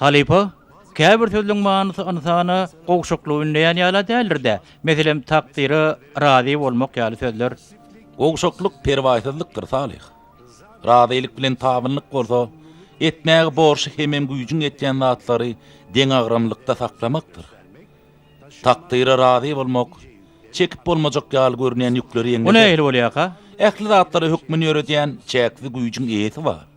Halypa, käbir sözleň manysy ynsana gowşaklygy ündeýän ýala däldir-dä. Meselem, takdyra razy bolmak ýaly sözler. Gowşaklyk perwaýsyzlykdyr, Salyh. Razylyk bilen tabynlyk bolsa, etmäge borçly hemem güýjüň ýetýän zatlary deňagramlykda saklamakdyr. Takdyra razy bolmak, çekip bolmajak ýaly görünýän ýükleri O ýeňleder. nähili bolýarka? Ähli zatlara hökmüni ýöredýän çäksiz güýjüň eýesi bar.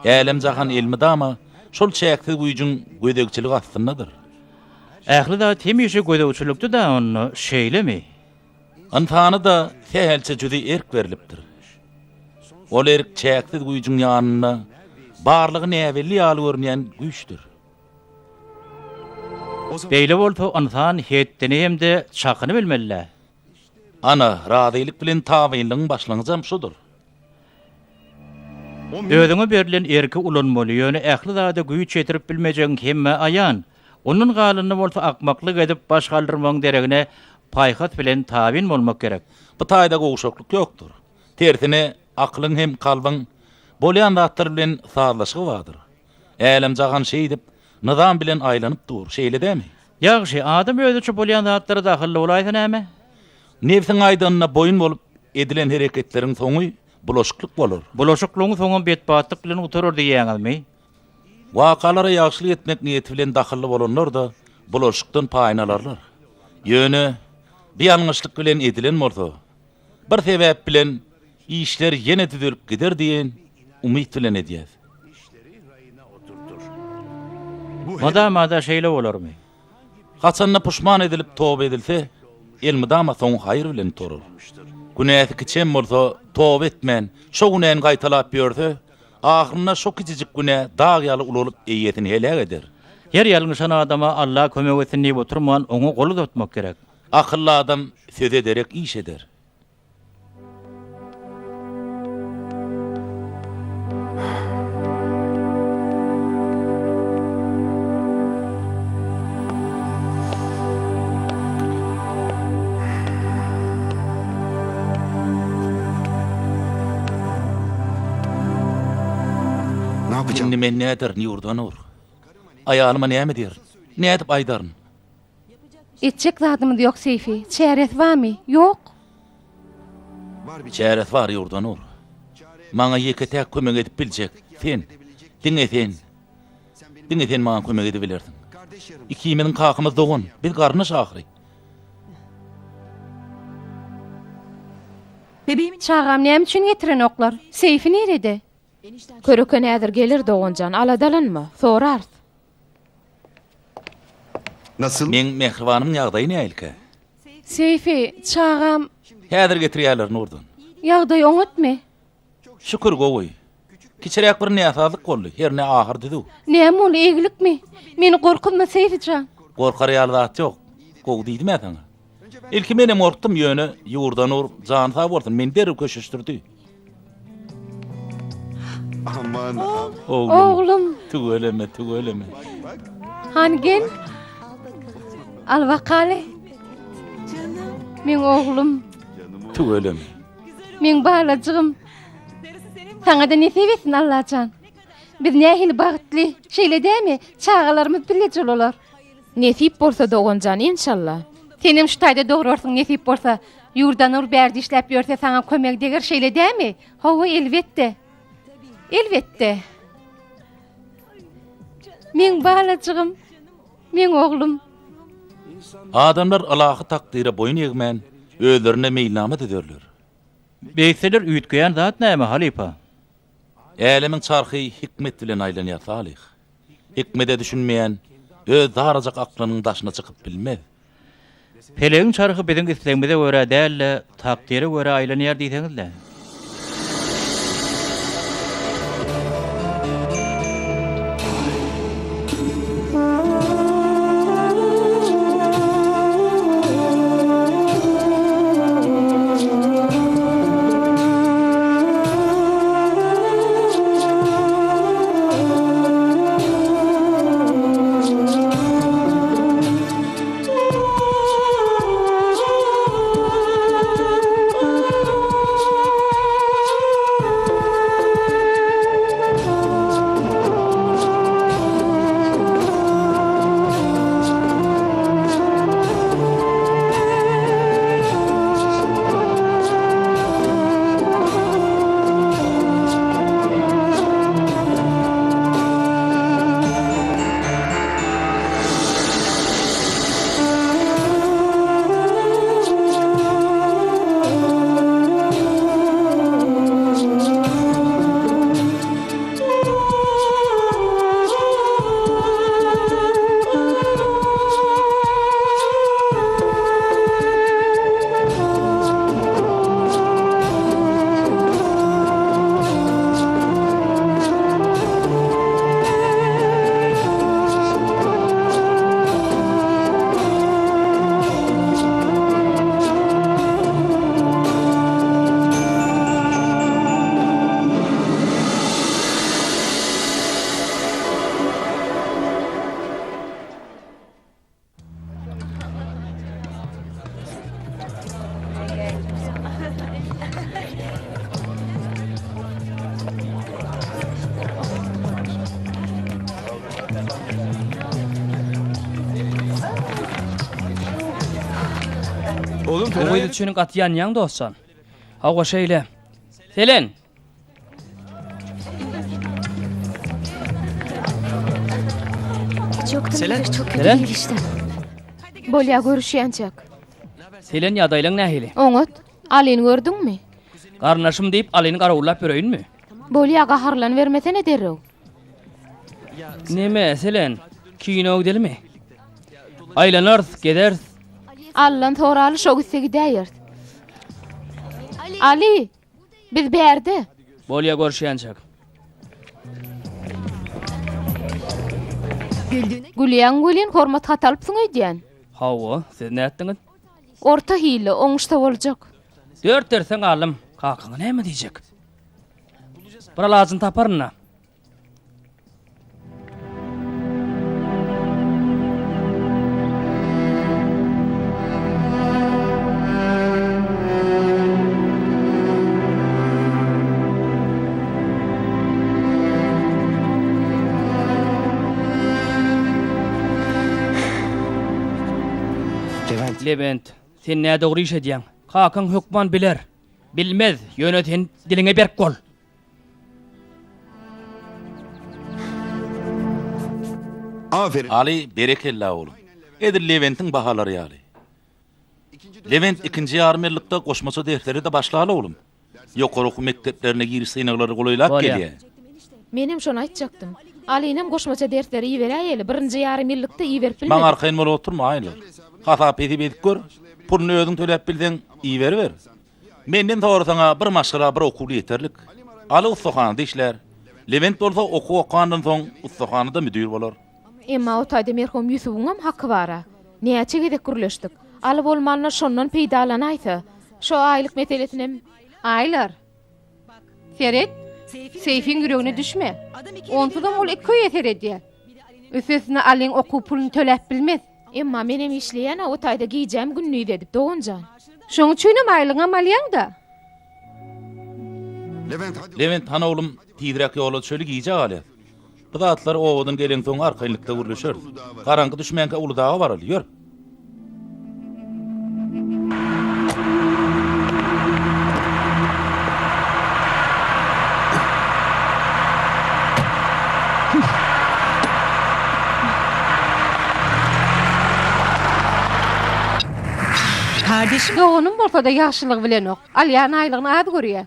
Älem-jahan elmydama şol çäksiz güýjüň gözegçiligi astyndadyr. Ähli zat hemişe gözegçilikde-dä onda, şeýlemi? Ynsana-da sähelçe jüzi erk berlipdir. Ol erk çäksiz güýjüň ýanynda barlygy näbelli ýaly görünýän güýçdür. Beýle bolsa ynsan hetdini hem-de çakyny bilmeli-dä. Ana, razylyk bilen tabynlygyň başlangyjam şudur. Özüňe berlen erki ulanmaly, ýöne ähli zada güýç ýetirip bilmejegiň hemmä aýan. Ondan galanyny bolsa akmaklyk edip baş galdyrmagyň deregine paýhas bilen tabyn bolmak gerek. Bu taýda gowşaklyk ýokdur. Tersine, akylyň hem kalbyň bolýan zatlar bilen sazlaşygy bardyr. Älem-jahan şeýdip, nyzam bilen aýlanyp dur, şeýle dämi? Ýagşy, adam özüçe bolýan zatlara dahylly bolaýsa näme? Nebsiň aýdanyna boýun bolup edilen hereketleriň soňy bulaşyklyk bolar. Bulaşyklygyň soňam betbagtlyk bilen gutarar diýýäňizmi? Wakalara ýagşylyk etmek niýeti bilen dahylly bolanlar-da bulaşykdan paýyny alarlar. Ýöne, bu ýalňyşlyk bilen edilen bolsa, bir sebäp bilen işler ýene düzelip gider diýen umyt bilen edýäs. Mydama-da şeýle bolarmy? Haçanda puşman edilip toba edilse, elmydama soňy haýyr bilen gutarar. Günäsi kiçem bolsa, toba etmän, şo günäni gaýtalap ýörse, ahyrynda şo kiçijik günä dag ýaly ulalyp eýesini heläk eder. Her ýalňyşan adama Alla kömek etsin diýip oturman, oňa gol uzatmak gerek. Akylly adam söze derek iş eder. Indi men näderin, Ýurdanur? Aýalyma näme diýerin? Nädip aýdaryn? Etjek zadymyz ýok, Seýfi. Çäresi barmy? Ýok. Çäresi bar, Ýurdanur. Maňa ýeke-täk kömek edip biljek, sen. Diňe sen. Diňe sen maňa kömek edibilersiň. Ikimiziň kakymyz dogan, biz garyndaş ahyry. Çagam näme üçin getirenoklar? Seýfi nirede? Köreken häzir geler doganjan, aladalanma, sorarys. Meň mähribanymyň ýagdaýy nähilikä? Seýfi, çagam. Häzir getirýärler Nurdan. Ýagdaýy oňatmy? Şükür gowy. Kiçiräk bir näsazlyk boldy, hernä ahyr düzüw. Näme boldy, egilikmi? Meni gorkuzma Seýfi jan. Gorkar ýaly zat ýok. Gowy diýdim-ä saňa. Ilki menem gorkdum, ýöne Ýurdanur jany sag bolsun, meni derrew köşeşdirdi. Aman, Oglum. Oglum. Tüweleme, tüweleme. Hany gel. Al bakaly. Meň oglum. Tüweleme. Meň balajygym. Saňa-da nesip etsin Allajan. Biz nähili bagtly, şeýle dämi? Çagalarymyz bileje bolar. Nesip bolsa doganjan enşalla. Senem şu taýda dograrsyň nesip bolsa. Ýurdanur bärde işläp ýörse saňa kömegi deger şeýle dämi? Hawa elbetde. Elbetde. Meň balajygym. Meň oglum. Adamlar ylahy takdyra boýun egmän, özlerine meýilnama düzerler. Beýtseler üýtgeýän zat näme, halypa? Älemiň çarhy hikmet bilen aýlanýar, Salyh. Hikmede düşünmeýän öz darajyk aklynyň daşyna çykyp bilmez. Pelegiň çarhy biziň islegimize görä däl-de, takdyra görä aýlanýar diýseňiz-le. Bu gyz üçin gaty ýanýaň dostjan. Hawa şeýle. Selen! Selen. Selen? Bolýa görüşýänçäk. Selen ýagdaýlaň nähili? Oňat. Alyny gördüňmi? Garyndaşym diýip Alyny garawullap ýöreýinmi? Bolýa gaharlanybermesene derrew. Neme, Selen, kino gidelimi? Aýlanarys, gezeris. Allan soraly şo gitse gidäýeris. Aly, biz bärde. Bolýa görüşýänçäk. Gülýäň welin hormat hat alypsyň öýdýän. Hawa, siz nätdiňiz? Orta hilli, oňuşsa boljak. Dört dersden galdym. Kakaňa näme diýjek? Bir alajyny taparyn-da. Lewent, sen nädogry iş edýäň. Kakaň hökman biler. Bilmez, ýöne sen diliňe berk bol. Aferin. Aly, berekella oglum. Edil Lewentiň bahalary ýaly. Lewent ikinji ýarym ýyllykda goşmaça derslere-de başlaly oglum. Ýokary okuw mekdeplerine giriş synaglary golaýlap Bolýa. gelýär. Menem şony aýtjakdym. Alynam goşmaça derslere iberäýeli, birinji ýarym ýyllykda iberip Maňa bilmedik. arkaýyn bolup oturma, Aýlar. Hasap-hesip edip gör. Puluny özüň töläp bilseň, iberiber. Menden sorasaň-a bir maşgala bir okuwly ýeterlik. Aly ussahanada işlär. Lewent bolsa okuw okandan soň ussahanada müdir bolar. Emma o taýda merhum Ýusubyňam haky bar-a. Näçe gezek gürleşdik. Aly bolmanda şondan peýdalanaýsa. Şo aýlyk meselesinem. Aýlar. Seret, Seýfiň ýüregine düşme. Onsuzam ol iki öýe seredýär. Üstesine Alyň okuw puluny töläp bilmez. Emma menem işleýän-ä o taýda gijäm gündiz edip, doganjan. Şoň üçinem aýlygyňam alýaň-da. Lewent han oglum, tizräk ýola düşeli gijä galýas. Bu zatlary obadan geleňsoň arkaýynlykda gürleşeris. Garaňky düşmänkä uly daga baraly, ýör. Doganym bolsa-da ýagşylygy bilenok. Alýan aýlygyny az görýär.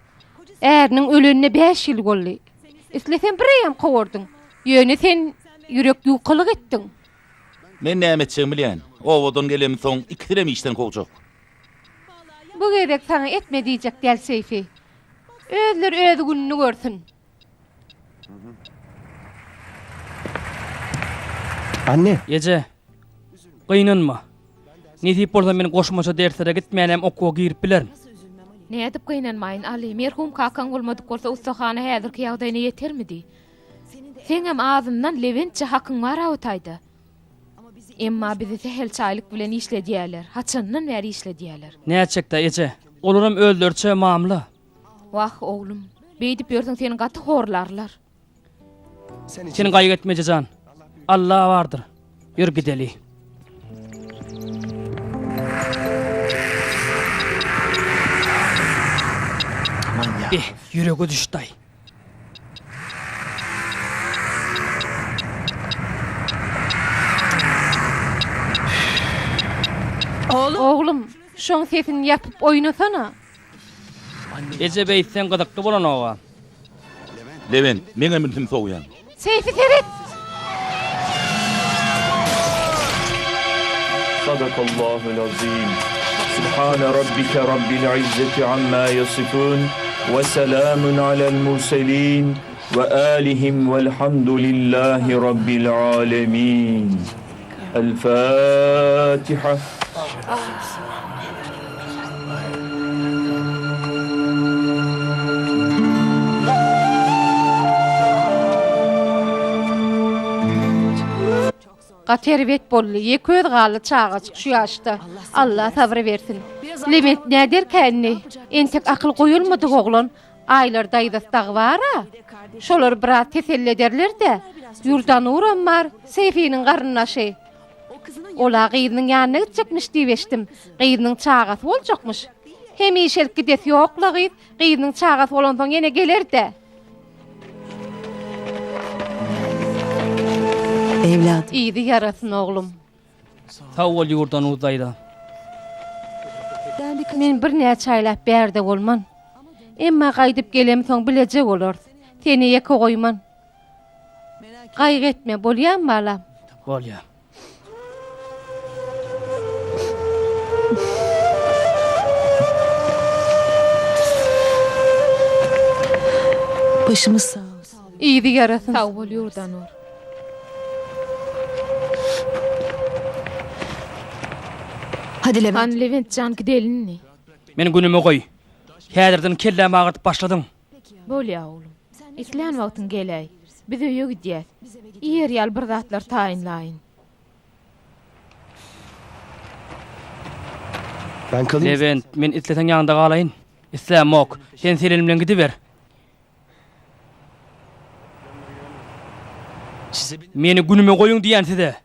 Äriniň ölenine bäş ýyl boldy. Islesem bireýýäm kowardyň. Ýöne sen ýürek ýukalyk etdiň. Men näme etjegimi bilýän. Obadan gelemsoň ikisinem işden kowjak. Bu gezek saňa etme diýjek däl Seýfi. Özleri öz gününi görsün. Anne. Eje, gynanma. Nesip bolsa men goşmaça derslere gitmänem okuwa girip bilerin. Nädip gynanmaýyn, Aly, merhum kakaň bolmadyk bolsa ussahana häzirki ýagdaýyna ýetermidi? Seňem azyndan Lewentçe hakyň bar-a o taýda. Emma bizi sähelçe aýlyk bilen işledýärler, haçandan bäri işledýärler. Nätjek-dä, eje, olaram özleriçe mamla. Wah, oglum, beýdip ýörseň seni gaty horlarlar. Sen gaýgy etme eje jan. Alla bardyr. Ýör gideli. Eh, ýürege düşdi-aý. Oglum, şoň sesini ýapyp oýnasana. Eje beýtseň gyzykly bolanoga. Lewent, meňem ünsüm sowýaň. Seýfi seret! Sadakallahul azim. Subhane rabbike rabbil izzeti amma yasifun ve selamun alel murselin ve alihim velhamdülillahi rabbil alemin. El Fatiha. Gaty erbet boldy. Ýeke özi galdy çagajyk şu ýaşda. Allah sabyr bersin. Lewent näderkä indi? Entek akyl goýulmadyk oglan. Aýlar daýzasy dagy bar-a. Şolar biraz teselli ederler-dä. Ýurdanuram bar, Seýfiniň garyndaşy. Ol-a gyzynyň ýanyna gitjekmiş diýip eşitdim. Gyzynyň çagasy boljakmyş. Hemişelik gidesi ýok-la gyz, gyzynyň çagasy bolansoň ýene geler-dä. Yzy ýarasyn oglum. Sag bol Ýurdanuz daýza. Men birnäçe aýlap bärde bolman. Emma gaýdyp gelemsoň bileje bolarys. Seni ýeke goýman. Gaýgy etme, bolýamy balam? Bolýa. Başymyz sag olsun. Yzy ýarasyn. Sag bol Ýurdanur. Hadi Levent. Hany Levent jan gideli indi. Meni günüme goý. Häzirden kellämi agyrdyp başladyň. Bolýa oglum. Islän wagtyň geläý. Biz öýe gidýäs. Iýer ýaly bir zatlar taýynlaýyn. Lewent, men isleseň ýanyňda galaýyn. Islämok. Sen Selen bilen gidiber. Meni günüme goýuň diýýän size.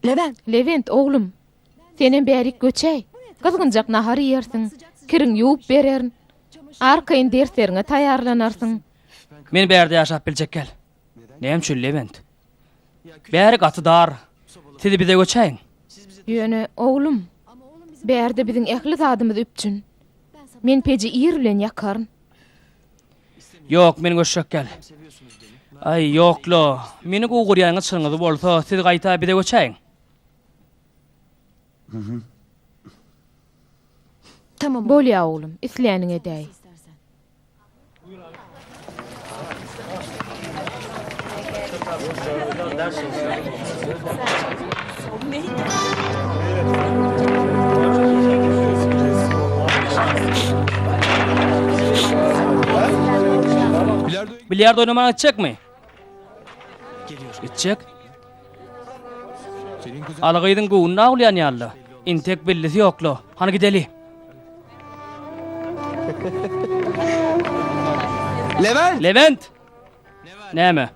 Lewent! Lewent, oglum, senem bärik göçäý. Gyzgynjak nahar iýersiň, kiriňi ýuwup bererin. Arkaýyn dersleriňe taýýarlanarsyň. Men bärde ýaşap biljek däl. Näme üçin, Lewent? Bäri gaty dar. Siz bize göçäýiň. Ýöne, oglum, bärde biziň ähli zadymyz üpjün. Men peji ir bilen ýakaryn. Ýok, men göçjek däl. Aý, ýok-la. Meni gowy görýäniňiz çynyňyz bolsa, siz gaýta bize göçäýiň. Bolýa, oglum, isläniňi edäý. Bilýard oýnamaga gitjekmi? Gitjek. Aly gyzyň göwnüni awlaýan ýaly-la. Intek bellisi ýok-la. Hany gideli. Lewent! Lewent! Näme?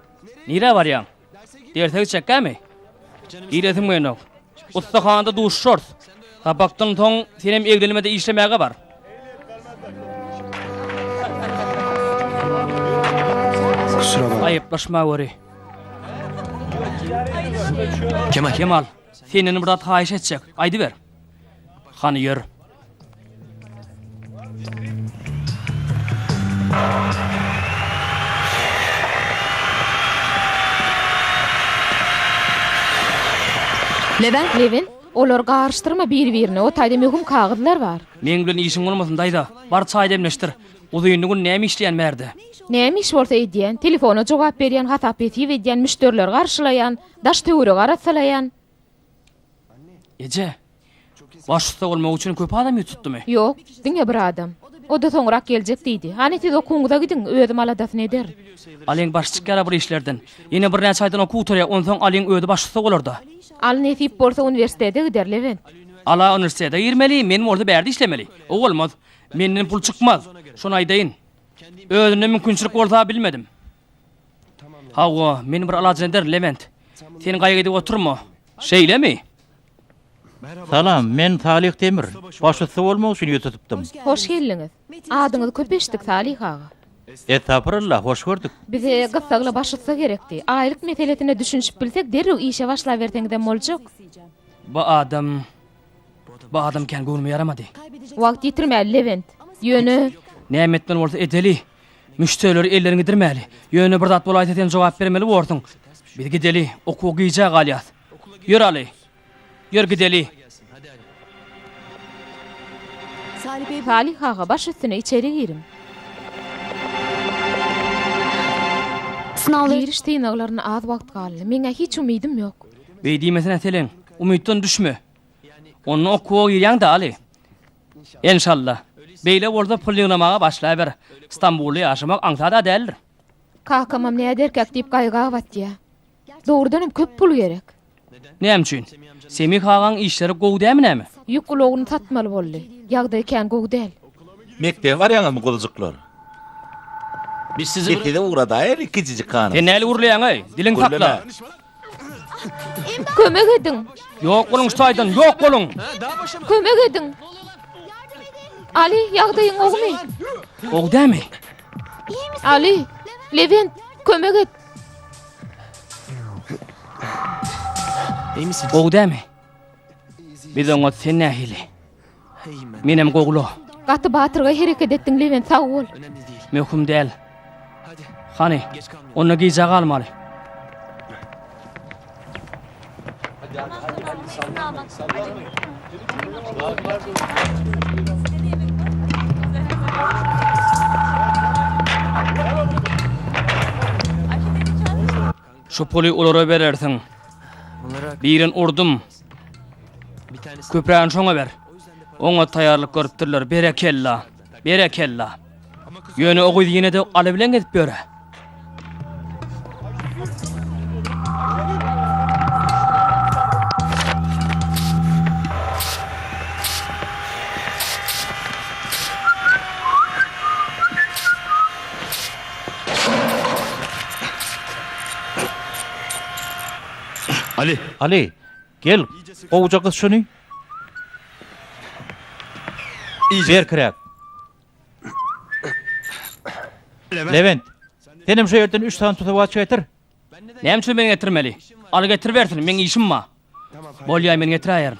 Nirä barýaň? Derse gitjekkämi? Giresim gelenok. Ussahanada duşuşarys. Sapakdan soň senem eglenmede işlemäge bar. Aýyplaşma göri. Kemal. Kemal, senden bir zat haýyş etjek. Aýdyber. Hany ýör. Lewent. Lewent, olary garyşdyrma bir-birine, o taýda möhüm kagyzlar bar. Meň bilen işiň bolmasyn, daýza. Bar çaý demleşdir. Uzynly gün näme işleýän bärde? Näme iş bolsa edýän, telefona jogap berýän, hasap-hesip edýän, müşderileri garşylaýan, daş-töweregi arassalaýan. Eje, baş ussa bolmak üçin köp adam ýüz tutdumy? Ýok, diňe bir adam. O-da soňrak geljek diýdi. Hany siz okuwyňyza gidiň, özüm aladasyny ederin. Alyň başy çykýar-a bir işlerden. Ýene birnäçe aýdan okuw gutarýar, onsoň Alyň özi baş ussa bolar-da. Aly nesip bolsa uniwersitete gider, Lewent. Ala uniwersitete girmeli, men bolsa bärde işlemeli. O bolmaz. Menden pul çykmaz. Şony aýdaýyn. Özünde mümkinçilik bolsa bilmedim. Hawa, men bir alajyny ederin, Lewent. Sen gaýgy edip oturma. Şeýlemi? Salam, men Salyh Demir. Baş ussa bolmak üçin ýüz tutupdym. Hoş geldiňiz. Adyňyzy köp eşitdik, Salyh aga. Estagfurullah, hoş gördük. Bize gyssagly baş ussa gerekdi. Aýlyk meselesine düşünişip bilsek, derrew işe başlaberseňizem boljak. Bu adam... Bu adam kän göwnüme ýaramady. Wagt ýitirmäli, Lewent. Ýöne. Näme etmeli bolsa edeli. Müşderileri elden gidirmäli. Ýöne bir zat bolaýsa sen jogap bermeli borsuň. Biz gideli, okuwa gijä galýas. Ýör Aly. Ýör gideli. Salyh aga, baş üstüne içeri giriň. Giriş synaglaryna az wagt galdy. Meň-ä hiç umydym ýok. Beý diýmesene Seleň. Umytdan düşme. Onda okuwa girýäň-dä Aly. Enşalla. Beýle bolsa pul ýygnamaga başlaber. Stambulda ýaşamak aňsat-a däldir. Kakamam näderkäk diýip gaýga batýa. Dogrudanam köp pul gerek. Näme üçin? Semih agaň işleri gowy dämi näme? Ýük ulagyny satmaly boldy. Ýagdaý kän gowy däl. Mekdebe barýaňyzmy guzujyklar? Biz sizi ugradaýaly kiçijik hanym. Sen näli gürleýäň-eý? Diliňi sakla. Kömek ediň! Ýok boluň şu taýdan, ýok boluň! Kömek ediň! Ali, ýagdaýyň gowumy? Gowy dämi? Ali, Lewent, kömek et! Gowy dämi? Biz oňat, sen nähili? Menem gowula. Gaty batyrgaý hereket etdiň Lewent sag bol. Möhüm däl. Hany, onda gijä galmaly. Şu puly olara berersiň. Birin urdum. Köprägini şoňa ber. Oňa taýýarlyk görüpdirler. Berekella. Berekella. Ýöne o gyz ýene-de Aly bilen gezip ýör-ä. Ali. Ali, gel, gowuja gys şuny. Berkiräk. Lewent, senem şu ýerden üç sany tutawaç getir. Näme üçin men getirmeli? Aly getiribersin, meň işim bar. Bolýa, men getiräýerin.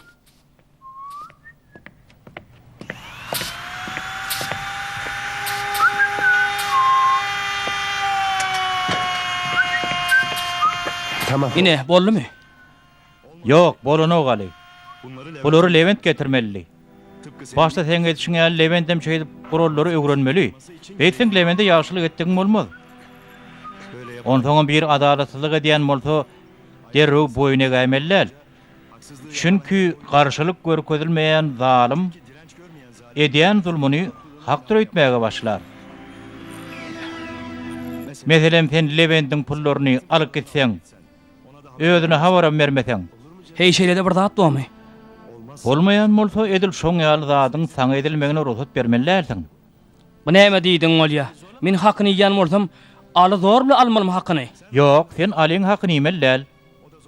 Ine, boldumy? Ýok, bolanok Aly. Bulary Lewent getirmelidi. Başda seň edişiň ýaly Lewendem şeýdip gurallary öwrenmeli. Beýtseň Lewende ýagşylyk etdigiň bolmaz. Onsoňam biri adalatsyzlyk edýän bolsa, derrew boýun egäýmeli däl. Çünki garşylyk görkezilmeýän zalym edýän zulmuny hakdyr öýtmäge başlar. Meselem, sen Lewendiň pullaryny alyp gitseň, özüne habaram bermeseň. Heý, şeýle-de bir zat bormy? Bolmaýan bolsa, edil şoň ýaly zadyň saňa edilmegine rugsat bermeli dälsiň. Bu näme diýdigiň bolýa? Men hakyny iýýän bolsam, Aly zor bilen almalymy hakyny? Ýok, sen Alyň hakyny iýmeli däl.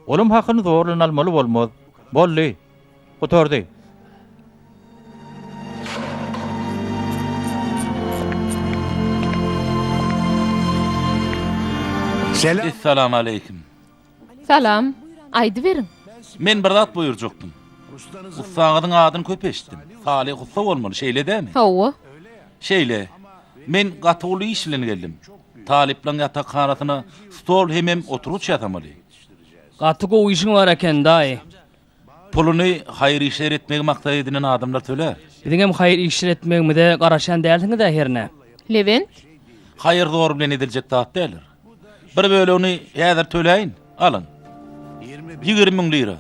Olam hakyny zorlan almaly bolmaz. Boldy. Gutardy. Essalawmaleýkim. Salam. Aýdyberiň. Men bir zat buýurjakdym. Ussaňyzyň adyny köp eşitdim. Salyh ussa bolmaly, şeýle dälmi? Hawa. Şeýle. Men gaty uly iş bilen geldim. Talyplaryň ýatakhanasyna stol hemem oturgyç ýasamaly. Gaty gowy işiň bar eken, daýy. Puluny haýyr işler etmegi maksat edinen adamlar tölär. Biziňem haýyr işler etmegimize garaşýan dälsiňiz-ä hernä? Lewent. Haýyr zor bilen ediljek zat däldir. Bir bölegini häzir töläýin, alyň. 20 müň lira.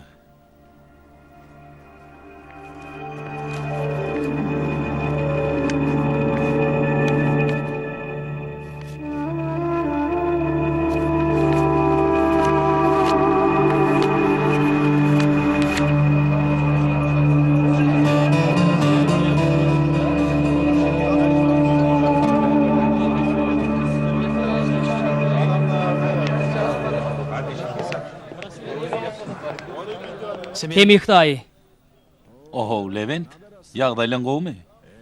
Semih daýy. Ohow, Lewent, ýagdaýlaň gowumy?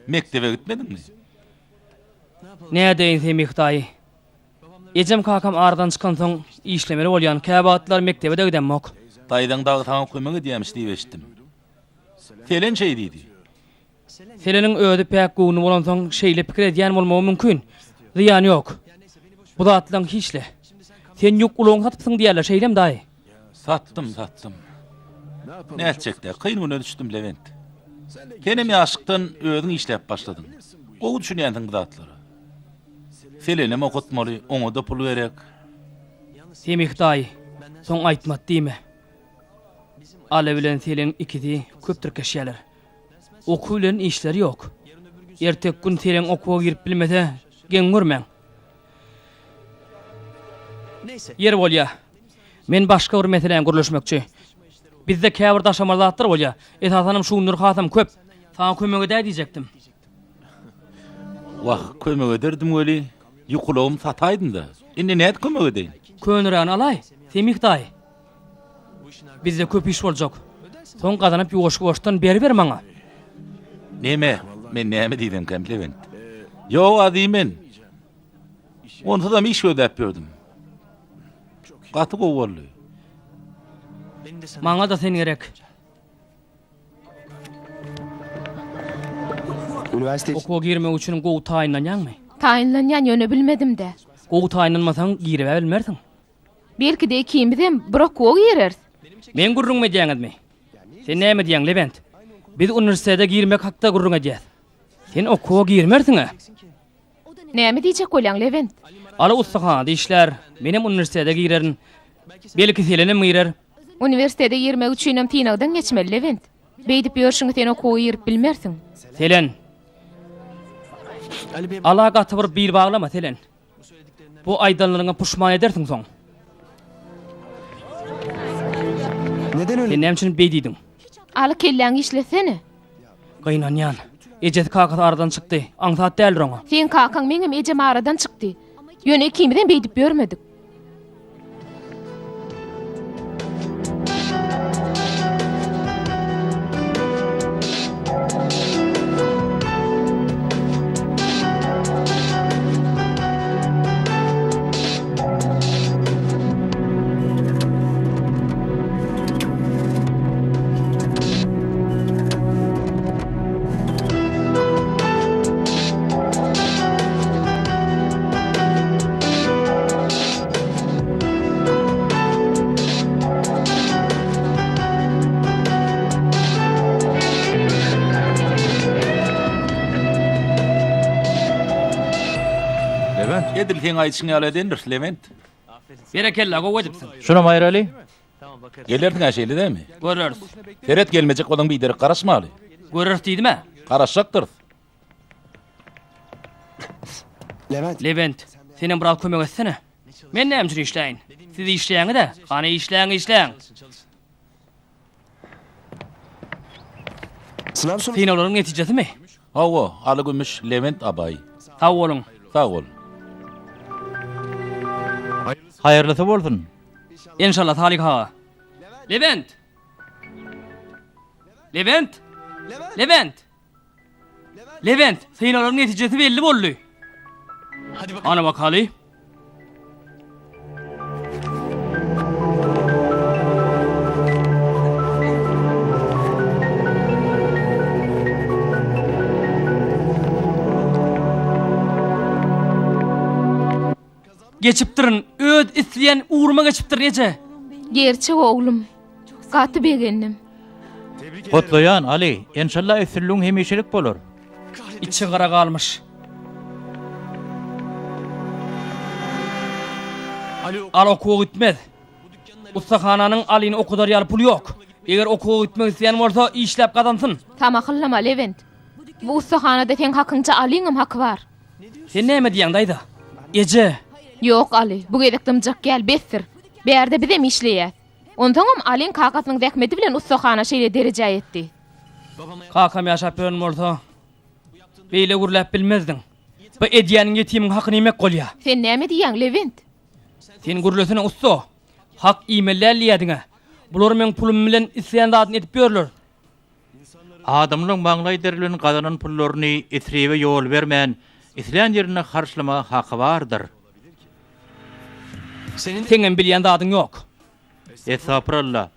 Mekdebe gitmediňmi? Nädeýin, Semih daýy. Ejem-kakam aradan çykansoň, işlemeli bolýan, käwagtlar mekdebe-de gidemok. Daýzaň dagy saňa kömek edýämiş diýip eşitdim. Selen şeý diýdi. Seleniň özi päk göwünli bolansoň şeýle pikir edýän bolmagy mümkin. Zyýany ýok. Bu zatlaň hiç-le. Sen ýük ulagyňy satypsyň diýýärler, şeýlemi daýy? Satdym, satdym. Nätjek-dä, kyn güne düşdüm, Lewent. Senem ýaşlykdan özüň işläp başladyň. Gowy düşünýänsiň bu zatlara. Selenem okatmaly, oňa-da pul gerek. Semih daýy, soň aýtmady diýme. Aly bilen Selen ikisi köp tirkeşýärler. Okuw bilen işleri ýok. Erteki gün Seleň okuwa girip bilmese, geň görmäň. Ýeri bolýa. Men başga bir meseläni gürleşmekçi. Bizde käbir daşamaly zatlar bolýa. Esasanam şu günler hasam köp. Saňa kömek edäý diýjekdim. Wah, kömek ederdim weli, ýukulagymy sataýdym-da. Indi nädip kömek edeýin? Könerägini alaý, Semih daýy. Bizde köp iş boljak. Soň gazanyp ýuwaş-ýuwaşdan beriber maňa. Neme, men näme diýsemkäm, Lewent? Ýog-a diýmen. Onsuzam iş gözläp ýördüm. Gaty gowy boldy. Maňa-da sen gerek. Okuwa girmek üçin gowy taýynlanýaňmy? Taýynlanýan, ýöne bilmedim-dä. Gowy taýynlanmasaň, girib-ä bilmersiň. Belki-de ikimizem bir okuwa gireris. Meň gürrüňimi edýäňizmi? Sen näme diýýäň, Lewent? Biz uniwersitete girmek hakda gürrüň edýäs. Sen okuwa girmersiň-ä? Näme diýjek bolýaň, Lewent? Aly ussahanada işlär, menem uniwersitete girerin. Belki Selenem girer. Uniwersitete girmek üçinem synagdan geçmeli, Lewent. Beýdip ýörşüňe sen okuwa girip bilmersiň. Selen. Ala gaty bir bil baglama, Selen. Bu aýdanlaryňa puşman edersiň soň. Sen näme üçin beý diýdiň? Aly kelläňi işletsene. Gynanýan. Ejesi kakasy aradan çykdy. Aňsat däldir oňa. Seň kakaň meňem ejem aradan çykdy. Ýöne ikimizem beýdip ýörmedik. Lewent, edil seň aýdyşyň ýaly edendiris, Lewent. Berekella, gowy edipsiň. Şunam aýraly. Gelersiň-ä şeýle dälmi? Göreris. Seret, gelmejek bolsaň biderek garaşmaly. Göreris diýdim-ä. Garaşjakdyrys. Lewent, senem biraz kömek etsene. Men näme üçin işläýin? Siz işleýäňiz-ä. Hany işläň, işläň. Synaglaryň netijesimi? Hawa, Aly Gümüş, Lewent Abaý. Sag boluň. Sag bol. Haýyrlysy bolsun. Enşalla, Salyh aga. Lewent! Lewent! Lewent! Lewent, synaglaryň netijesi belli boldy. Hany bakaly. Geçipdirin, öz isleýän ugruma geçipdirin eje. Gerçek oglum. Gaty begendim. Gutlaýan, Aly. Enşalla üstünligiň hemişelik bolar. Içi gara galmyş. Aly okuwa gitmez. Ussahananyň Alyny okudar ýaly puly ýok. Eger okuwa gitmek isleýän bolsa, işläp gazansyn. Samahyllama, Lewent. Bu ussahanada seň hakyňça Alyňam haky bar. Sen näme diýýäň, daýza? Eje! Ýok, Aly, bu gezek dymjak gel, besdir. Bärde bizem işleýäs. Onsoňam Alyň kakasynyň zähmeti bilen ussahana şeýle derejä ýetdi. Kakam ýaşap ýören bolsa, beýle gürläp bilmezdiň. Bu edýäniň ýetimiň hakyny iýmek bolýa. Sen näme diýýäň, Lewent? Sen gürlesene, ussa. Hak iýmeli däl diýýädiň-ä. Bular meň pulum bilen isleýän zadyny edip ýörler. Adamlaň maňlaý deri bilen gazanan pullaryny isribe ýol bermän, islän ýerinde harçlamaga haky bardyr. Seňem bilýän zadyň ýok. Estagpuralla.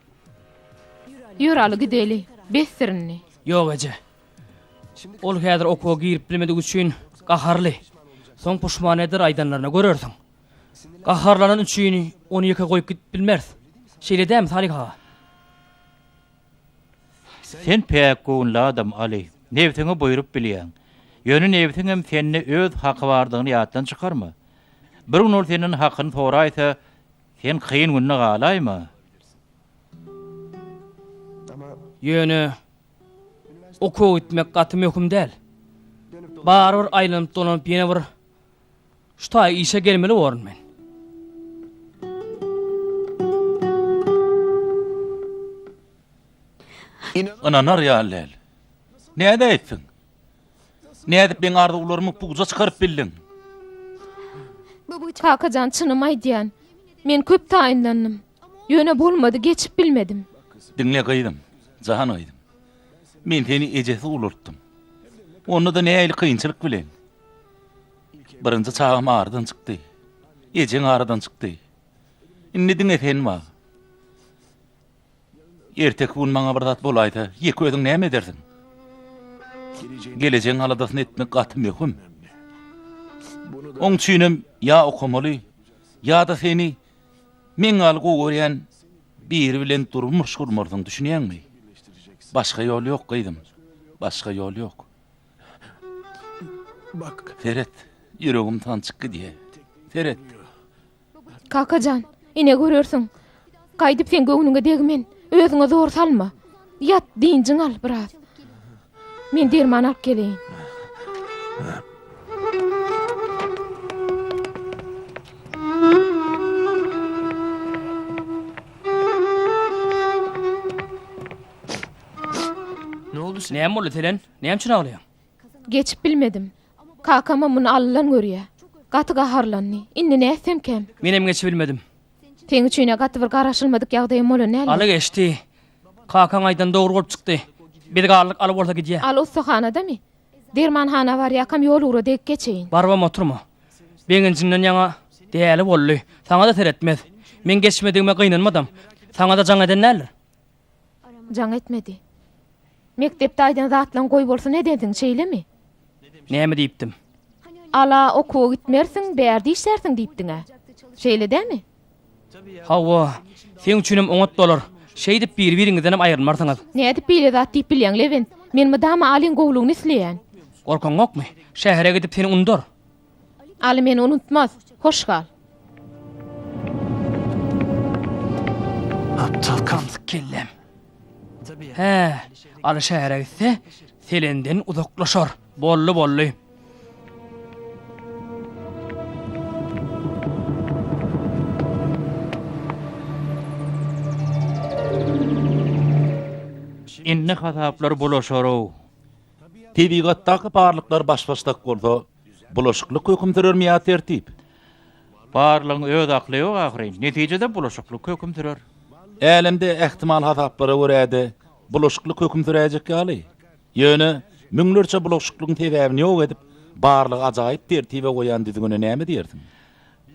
Ýör Aly gideli. Besdir indi. Ýok eje. Ol häzir okuwa girip bilmedigi üçin gaharly. Soň puşman eder aýdanlaryna görersiň. Gaharlanan üçin ony ýeke goýup gidip bilmeris. Şeýle dämi Salyh aga? Sen päk göwünli adam, Aly. Nebsiňe buýrup bilýäň. Ýöne nebsiňem sende öz haky bardygyny ýatdan çykarma. Bir gün ol senden hakyny soraýsa, sen kyn günde galaýma. Ýöne okuwa gitmek gaty möhüm däl. Barybir aýlanyp-dolanyp ýene bir şu taýy işe gelmeli borun men. Ynanar ýaly däl. Nädäýipsiň? Nädip meň arzuwlarymy puja çykaryp bildiň? Kakajan çynymy aýdýan. Men köp taýynlandym. Ýöne bolmady, geçip bilmedim. Diňle gyzym, jan gyzym. Men seni ejesiz ulaltdym. Onda-da nähili kynçylyk bilen. Birinji çagam aradan çykdy. Ejeň aradan çykdy. Indi diňe sen bar. Erteki gün maňa bir zat bolaýsa, ýeke özüň näme edersiň? Gelejegiň aladasyny etmek gaty möhüm. Oň üçinem ýa okamaly, ýa-da seni meň ýaly gowy görýän biri bilen durmuş gurmalysyň, düşünýäňmi? Başga ýol ýok, gyzym, başga ýol ýok. Seret, ýüregim sançyp gidýär. Seret. Kakajan, ine görersiň. Gaýdyp seň göwnüňe degmen. Özüňe zor salma. Ýat, dynjyňy al biraz. Men derman alyp geleýin. Näme boldy, Selen? Näme üçin aglaýaň? Geçip bilmedim. Kakamam muny allan görýä. Gaty gaharlandy. Indi nätsemkäm? Menem geçibilmedim. Seň üçin-ä gaty bir garaşylmadyk ýagdaýam bolan däldir. Aly geçdi. Kakaň aýdany dogry bolup çykdy. Biz galdyk, Aly bolsa gidýä. Aly ussahanadamy? Dermanhana barýakam ýol ugra degip geçeýin. Barybam oturma. Begenjinden ýaňa däli boldy. Saňa-da seretmez. Meň geçmedigime gynanmadam. Saňa-da jaň eden däldir. Jaň etmedi. Mekdepde aýdan zatlaň goý bolsun edensiň, şeýlemi? Näme diýipdim? Ala okuwa gitmersiň, bärde işlärsiň diýipdiň-ä. Şeýle dämi? Hawa, seň üçinem oňat bolar. Şeýdip biri-biriňizdenem aýrylmarsyňyz. Nädip beýle zat diýip bilýäň, Lewent? Men mydama Alyň gowulygyny isleýän. Gorkaňokmy? Şähere gidip seni unudar. Aly meni unutmaz. Hoş gal. Aptal kamsyk kellem. Hä, Aly şähere gitse, Selenden uzaklaşar. Boldy, boldy. Indi hasaplar bulaşar-ow. Tebigatdaky barlyklar baş-başdak bolsa, Bulaşyklyk höküm sürermi ýa tertip? Barlygyň öz akly ýok ahyryn. Netijede bulaşyklyk höküm sürer. Älemde ähtimal hasaplara görä-de bulaşyklyk höküm süräýjek ýaly. Ýöne müňlerçe bulaşyklygyň sebäbini ýok edip, barlygy ajaýyp tertibe goýan düzgüne näme diýersiň?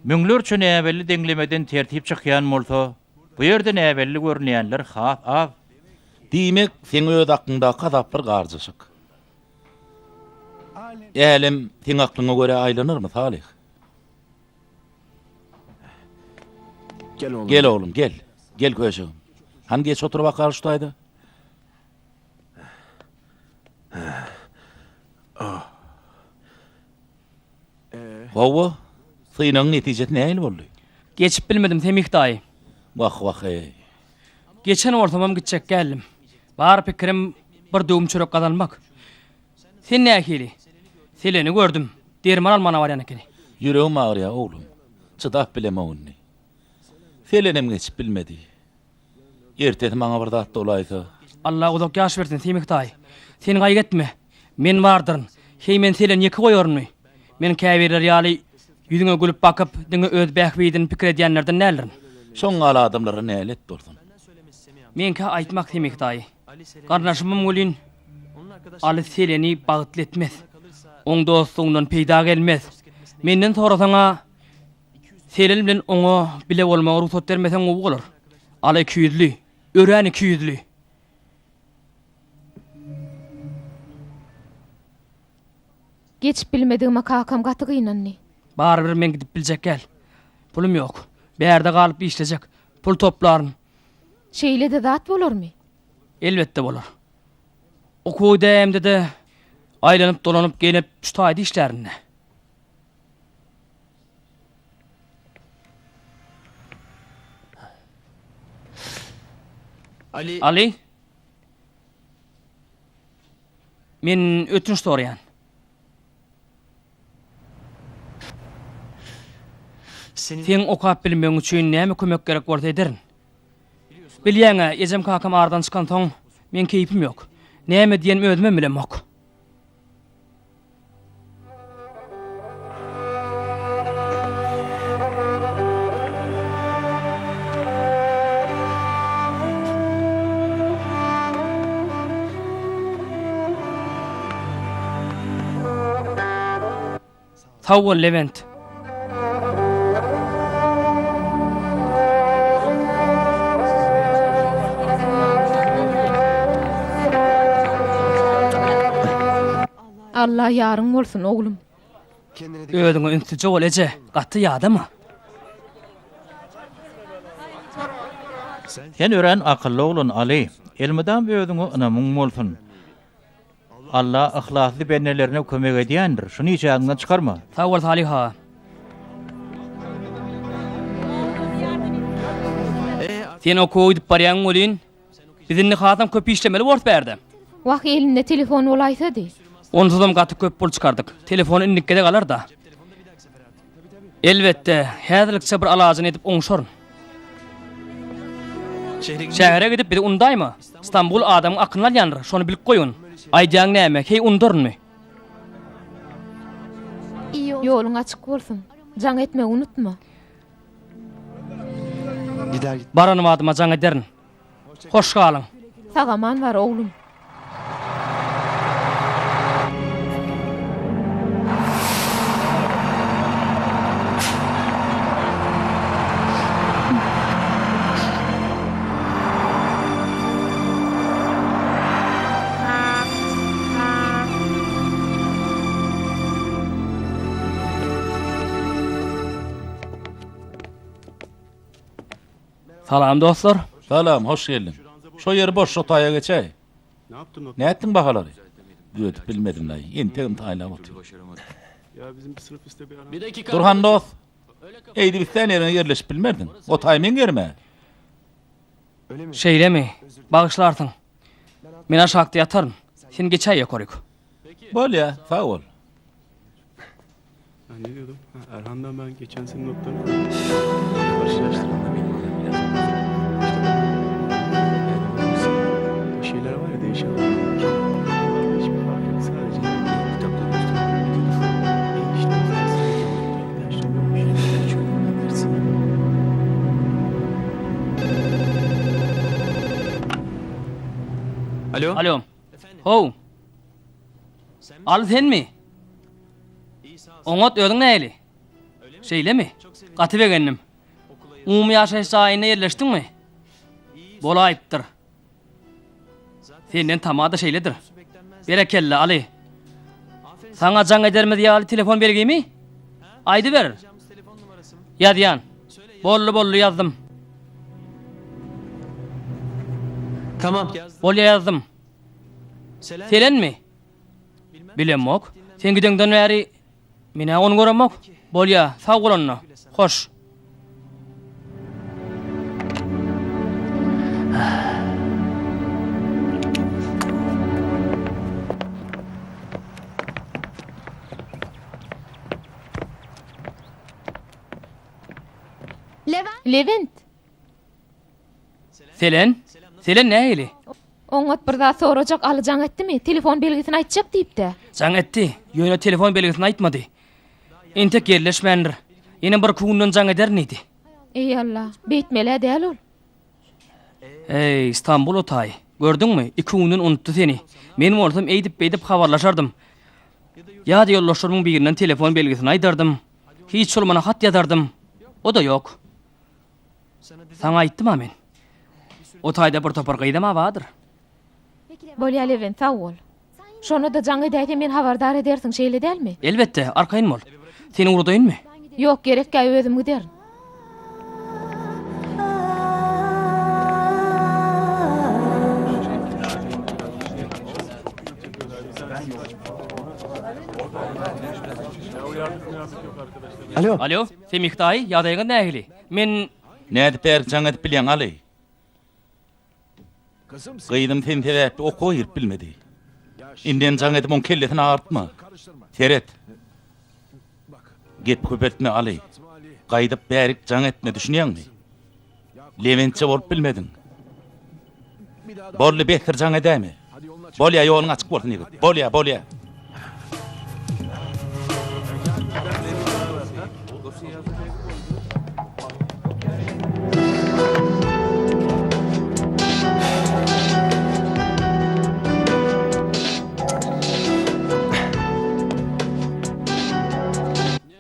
Müňlerçe näbelli deňlemeden tertip çykýan bolsa, bu ýerde näbelli görünýänler has az. Diýmek, seň öz aklyňdaky hasaplar garjaşyk. Älem seň aklyňa görä aýlanarmy, Salyh? Gel oglum, gel. Gel köşegim. Hany geç otur bakaly şu taýda. Hawa, synagyň netijesi nähili boldy? Geçip bilmedim, Semih daýy. Wah, wah-eý. Geçen bolsamam gitjek däldim. Bar pikirim bir döwüm çörek gazanmak. Sen nähili? Seleni gördüm. Derman almana barýan ekeni. Ýüregim agyrýar, oglum. Çydap bilemok indi. Selenem geçip bilmedi. Ertesi maňa bir zat bolaýsa. Alla uzak ýaş bersin, Semih daýy. Sen gaýgy etme. Men bardyryn. Heý, men Seleni ýeke goýarynmy? Men käbirleri ýaly ýüzüňe gülüp bakyp, diňe öz bähbidini pikir edýänlerden däldirin. Şoň ýaly adamlara nälet bolsun. Meňkä aýtmak Semih daýy. Garyndaşymam welin, Aly Seleni bagtly etmez. Oň dostlugyndan peýda gelmez. Menden sorasaň-a, Selen bilen oňa bile bolmaga rugsat bermeseň gowy bolar. Aly ikiýüzli, örän ikiýüzli. Geçip bilmedigime kakam gaty gynandy. Barybir men gidip biljek däl. Pulum ýok. Bärde galyp işlejek. Pul toplaryn. Şeýle-de zat bolarmy? Elbetde bolar. Okuwa gidäýemde-de, aýlanyp-dolanyp gelip şu taýda işlärin-dä. Aly. Men ötünç soraýan. Seň okap bilmegiň üçin näme kömek gerek bolsa ederin. Bilýäň-ä, ejem-kakam aradan çykansoň, meň keýpim ýok. Näme diýenimi özümem bilemok. Sag bol Lewent. Alla ýaryň bolsun, oglum. Özüňe ünslüje bol eje, gaty ýadama. Sen örän akylly oglan, Aly. Elmydam özüňe ynamyň bolsun. Alla yhlasly bendelerine kömek edýändir. Şuny hiç ýadyňdan çykarma. Sag bol Salyh aga. Sen okuwa gidip barýaň welin, biz indi hasam köp işlemeli borus bärde. Wah elinde telefon bolaýsady. Onsuzam gaty köp pul çykardyk. Telefon indiki gezek alar-da. Elbetde, häzirlikçe bir alajyny edip oňşaryn. Şähere gidip bizi undaýma. Stambul adamyň akylyny alýandyr, şony bilip goýgun. Aýdýaň näme, heý undarynmy? Ýoluň açyk bolsun. Jaň etmegi unutma. Baran badyma jaň ederin. Hoş galyň. Sag-aman bar, oglum. Salam dostlar. Salam, hoş geldiň. Şo ýeri boş, şo taýa geçäý. Nätdiň bahalary? Düzetip bilmedim-laý, entegem taýlap otyr. Durhan dost, eýdip islän ýeriňe ýerleşip bilmerdiň. O taý meň ýerim-ä. Şeýlemi? Bagyşlarsyň. Men aşakda ýataryn. Sen geçäý ýokaryk. Bolýa, sag bol. Alo. How. Aly senmi? Oňat özüň nähili? Şeýlemi? Gaty begendim. Umumy ýaşaýyş jaýynda ýerleşdiňmi? Bolaýypdyr. Senden tama-da şeýledir. Berekella, Aly. Saňa jaň ederimiz ýaly telefon belgimi? Aýdyber. Ýazýan. Boldy, boldy, ýazdym. Bolýa ýazdym. Selenmi? Bilemok. Sen gideňden bäri men-ä ony göremok. Bolýa, sag bol onda. Hoş. Lewent! Selen? Selen nähili? Oňat bir zat sorajak Aly jaň etdimi? Telefon belgisini aýtjak diýipdä. Jaň etdi, ýöne telefon belgisini aýtmady. Entek ýerleşmändir. Ýene birki günden jaň ederin diýdi. Eý Alla, beýtmel-ä däl ol. Eý, Stambul otaý. Gördüňmi, iki günden unutdy seni. Men bolsam eýdip-beýdip habarlaşardym. Ýa-da ýoldaşlarymyň birinden telefon belgisini aýdardym. Hiç bolmana hat ýazardym. O-da ýok. Saňa aýtdym-a men. O taýda bir topar gyzam-a bardyr. Bolýa Lewent, sag bol. Şonda-da jaň edäýse meni habardar edersiň, şeýle dälmi? Elbetde, arkaýyn bol. Seni ugradaýynmy? Ýok, gerekgä özüm giderin. Alo. Alo, Semih daýy, ýagdaýyňyz nähili? Men. Nädip bärik jaň edip bilýäň, Aly? Gyzym sen sebäpli okuwa girip bilmedi. Indem jaň edip oň kellesini agyrtma. Seret. Gep köpeltme, Aly. Gaýdyp bärik jaň etme, düşünýäňmi? Lewentçe bolup bilmediň. Boldy, besdir jaň edäýme. Bolýa, ýoluň açyk bolsun ýigit. Bolýa, bolýa.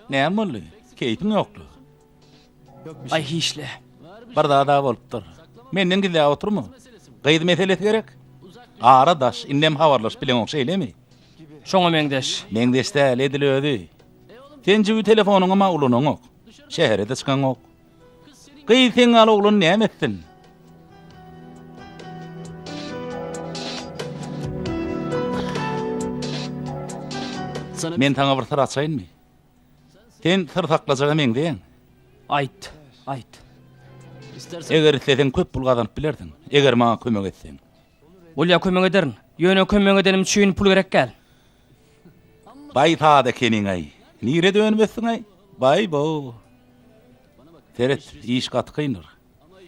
Näme boldy? Keýpiň ýokly. Aý hiçle. Bir zada bolupdyr. Menden gizläp oturma. Gyz meselesi gerek. Ara daş, indem habarlaşyp bileňok şeýlemi? Şoňa meňzeş. Meňzeş däl, edil özi. Sen jübi telefonyňam-a ulanaňok. Şähere-de çykaňok. Gyz seň ýaly oglan näme etsin? Men saňa bir syr açaýynmy? Sen syr saklajaga meňzeýäň. Aýt, aýt. Eger isleseň köp pul gazanyp bilersiň, eger maňa kömek etseň. Bolýa kömek ederin. Ýöne kömek edenim üçin pul gerek däl. Baý sada ekeniň-aý. Nirede önüp ösdüň-aý? Baý-bo. Seret, iş gaty kyndyr.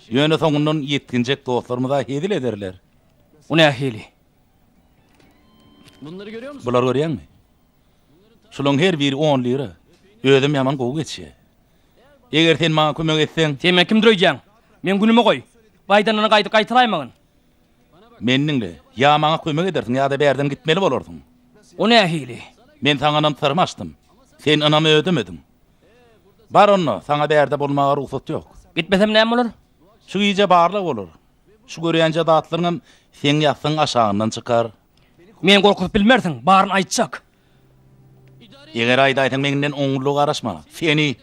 Ýöne soňundan ýetginjek dostlarymyz-a hezil ederler. O nähili? Bulary görýäňmi? Şulaň her biri on lira. Özem ýaman gowy geçýär. Eger sen maňa kömek etseň. Sen meni kimdir öýdýäň? Meň günüme goý. Bu aýdanyny gaýdyp gaýtalaýmagyn. Meni diňle. Ýa maňa kömek edersiň, ýa-da bärden gitmeli bolarsyň. O nähili? Men saňa ynam syrymy açdym. Sen ynamy ödemediň. Bar onda, saňa bärde bolmaga rugsat ýok. Gitmesem näme bolar? Şu gije barlag bolar. Şu görýänje zatlaryňam seň ýassygyň aşagyndan çykar. Meni gorkuzyp bilmersiň, baryny aýtjak. Eger aýdaýsaň menden oňluga garaşma. Seni.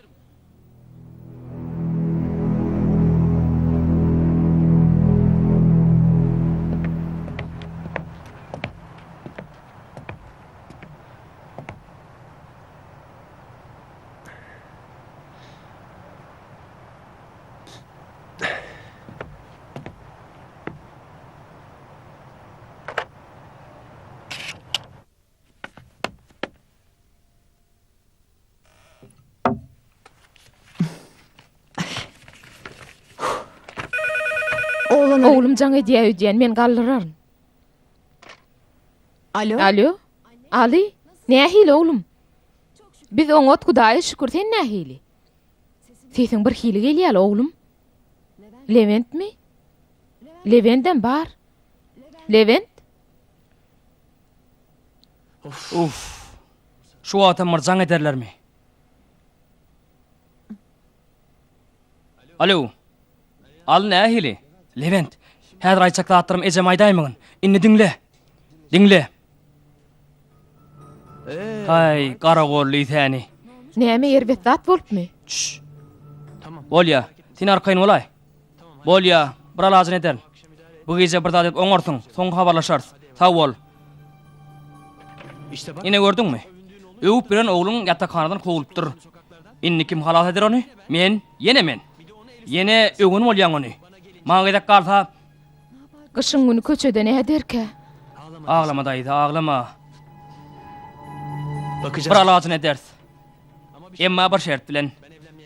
Oglum jaň edýär öýdýän, men galdyraryn. Alo. Alo. Aly, nähili oglum? Biz oňat, Hudaýa şükür, sen nähili? Sesiň bir hili gelýär, oglum. Lewentmi? Lewendem bar. Lewent? Uff. Şu wagtam bir jaň ederlermi? Alo. Al nähili? Lewent, häzir aýtjak zatlarymy ejeme aýdaýmagyn. Indi diňle. Diňle. Haý, garagolly säni. Näme erbet zat bolupmy? Çş. Bolýa, sen arkaýyn bolaý. Bolýa, bir alajyny ederin. Bu gije bir zat edip oňarsyň, soň habarlaşarys. Sag bol. Ine gördüňmi? Öwüp ýören ogluň ýatakhanadan kowulypdyr. Indi kim halas eder ony? Men, ýene men. Ýene öwen bolýaň ony. Maňa gezek galsa. Gyşyň güni köçede näderkä? Aglama daýza, aglama. Bir alajyny ederis. Emma bir şert bilen.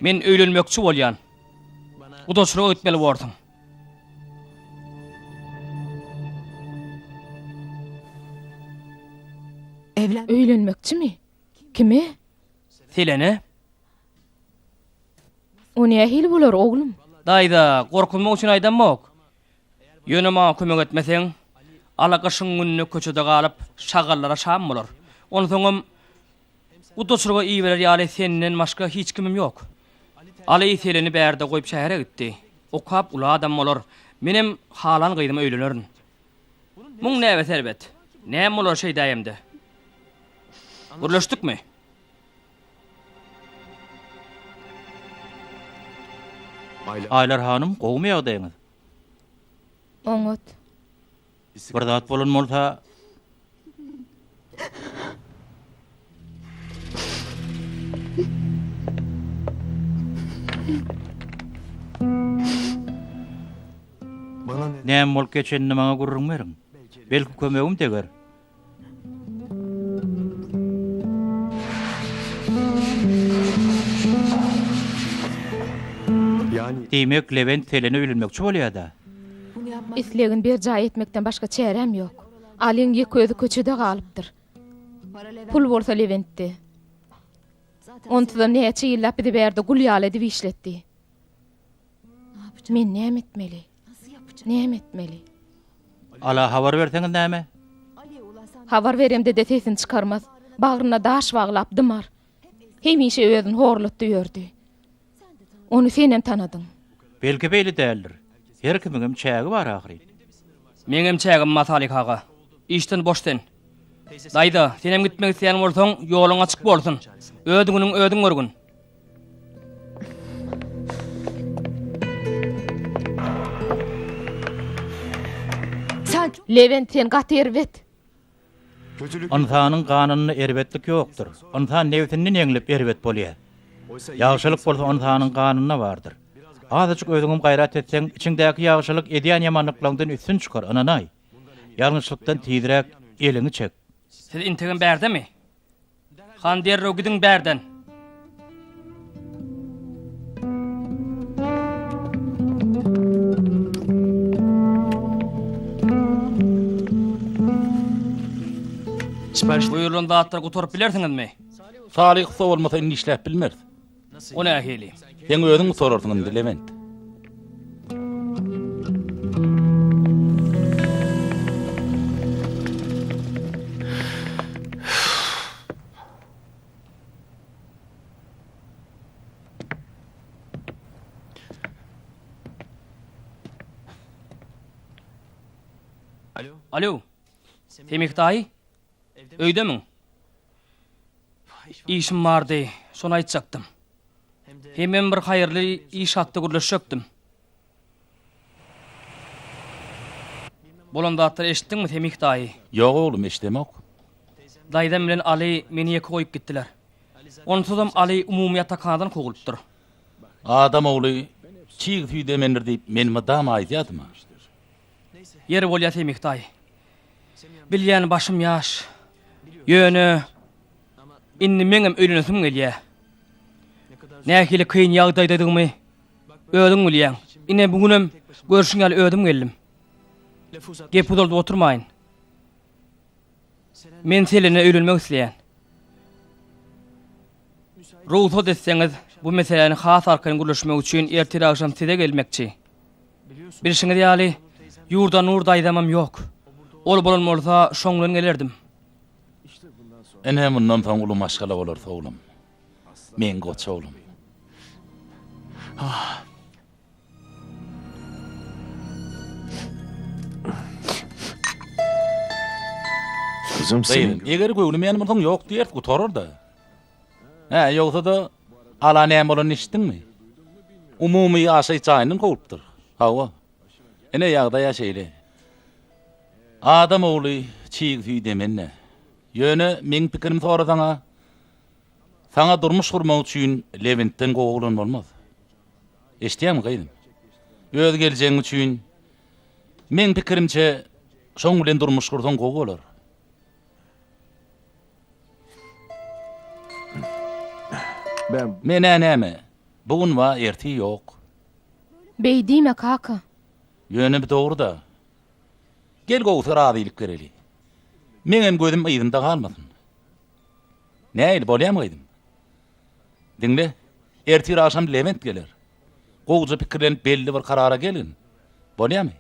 Men öýlenmekçi bolýan. Gudaçylyga gitmeli borsuň. Öýlenmekçimi? Kime? Selene. O nähili bolar, oglum? Daýza, gorkuzmak üçin aýdamok. Ýöne maňa kömek etmeseň, ala gyşyň gününe köçede galyp, şagallara şam bolar. Onsoňam, Gudaçylyga iberer ýaly senden başga hiç kimim ýok. Aly Seleni bärde goýup şähere gitdi. Okap uly adam bolar. Menem halan gyzyma öýlenerin. Muň näbesi erbet. Näme bolar şeýdäýemde? Gürleşdikmi? Aýlar hanym, gowumy ýagdaýyňyz? Oňat. Bir zat bolan bolsa. Näme bolup geçenini maňa gürrüň beriň. Belki kömegim deger. Diýmek, Lewent Selene öýlenmekçi bolýa-da? Islegini berjaý etmekden başga çäräm ýok. Alyň ýeke özi köçede galypdyr. Pul bolsa Lewentde. Onsuzam näçe ýyllap bizi bärde gul ýaly edip işletdi. Men näme etmeli? Näme etmeli? Ala habar berseňiz näme? Habar beremde-de sesini çykarmaz. Bagryna daş baglap dymar. Hemişe özüni horlatdy ýördi. Ony senem tanadyň. Belki beýle däldir. Her kimiňem çägi bar ahyryn. Meňem çägim bar Salyh aga. Işden boş sen. Daýza, senem gitmek isleýän bolsaň, ýoluň açyk bolsun. Öz günüň özüň görgün. Lewent sen gaty erbet. Ynsanyň ganynda erbetlik ýokdur. Ynsan nebsinden ýeňlip erbet bolýar. Ýagşylyk bolsa ynsanyň ganynda bardyr. Azajyk özüňem gaýrat etseň, içiňdäki ýagşylyk edýän ýamanlyklaňdan üstün çykar, ynanaý. Ýalňyşlykdan tizräk eliňi çek. Siz integem bärdemi? Han derrew gidiň bärden. Buýrulan zatlary gutaryp bilersiňizmi? Salyh ussa bolmasa indi işläp bilmeris. O nähili? Seň özüň gutararsyň indi, Lewent. Alo. Semih daýy? Öýdemiň? Işim bardy, şony aýtjakdym. Hemem bir haýyrly iş hakda gürleşjekdim. Bolan zatlary eşitdiňmi, Semih daýy? Ýok, oglum, eşidemok. Daýzam bilen Aly meni ýeke goýup gitdiler. Onsuzam Aly umumy ýatakhanadan kowulypdyr. Adam ogly çig süýt emendir diýip, men mydama aýdýardym-a. Ýeri bolýa Semih daýy. Bilýän başym ýaş. Ýöne indi meňem öýlenesim gelýä. Nähili kyn ýagdaýdadygymy özüň bilýäň. Ine bu günem görşüň ýaly özüm geldim. Gep uzaldyp oturmaýyn. Men Selene öýlenmek isleýän. Rugsat etseňiz, bu meseläni has arkaýyn gürleşmek üçin ertir agşam size gelmekçi. Bilşiňiz ýaly, Ýurdanur daýzamam ýok. Ol bolan bolsa, şoň bilen gelerdim. Ine, mundan soň uly maşgala bolarys, oglum. Meň goç oglum. Gyzym, eger göwnemeýän bolsaň, ýok diýeris, gutarar-da. Hä, ýogsa-da, Ala näme bolanyny eşitdiňmi? Umumy ýaşaýyş jaýyndan kowlupdyr. Hawa. Ine, ýagdaý-a şeýle. Adam ogly çig süýt emen-dä. Ýöne, meň pikirimi sorasaň-a, saňa durmuş gurmak üçin Lewentden gowy oglan bolmaz. Eşidýäňmi, gyzym? Öz geljegiň üçin, meň pikirimçe, şoň bilen durmuş gursaň gowy bolar. Men-ä näme, bu gün bar, ertir ýok. Beý diýme, kaka. Ýöne bu dogry-da. Gel gowusy razylyk bereli. Meňem gözüm yzymda galmasyn. Nähili, bolýamy gyzym? Diňle, ertir agşam Lewent geler. Gowuja pikirlenip belli bir karara gelgin. Bolýamy?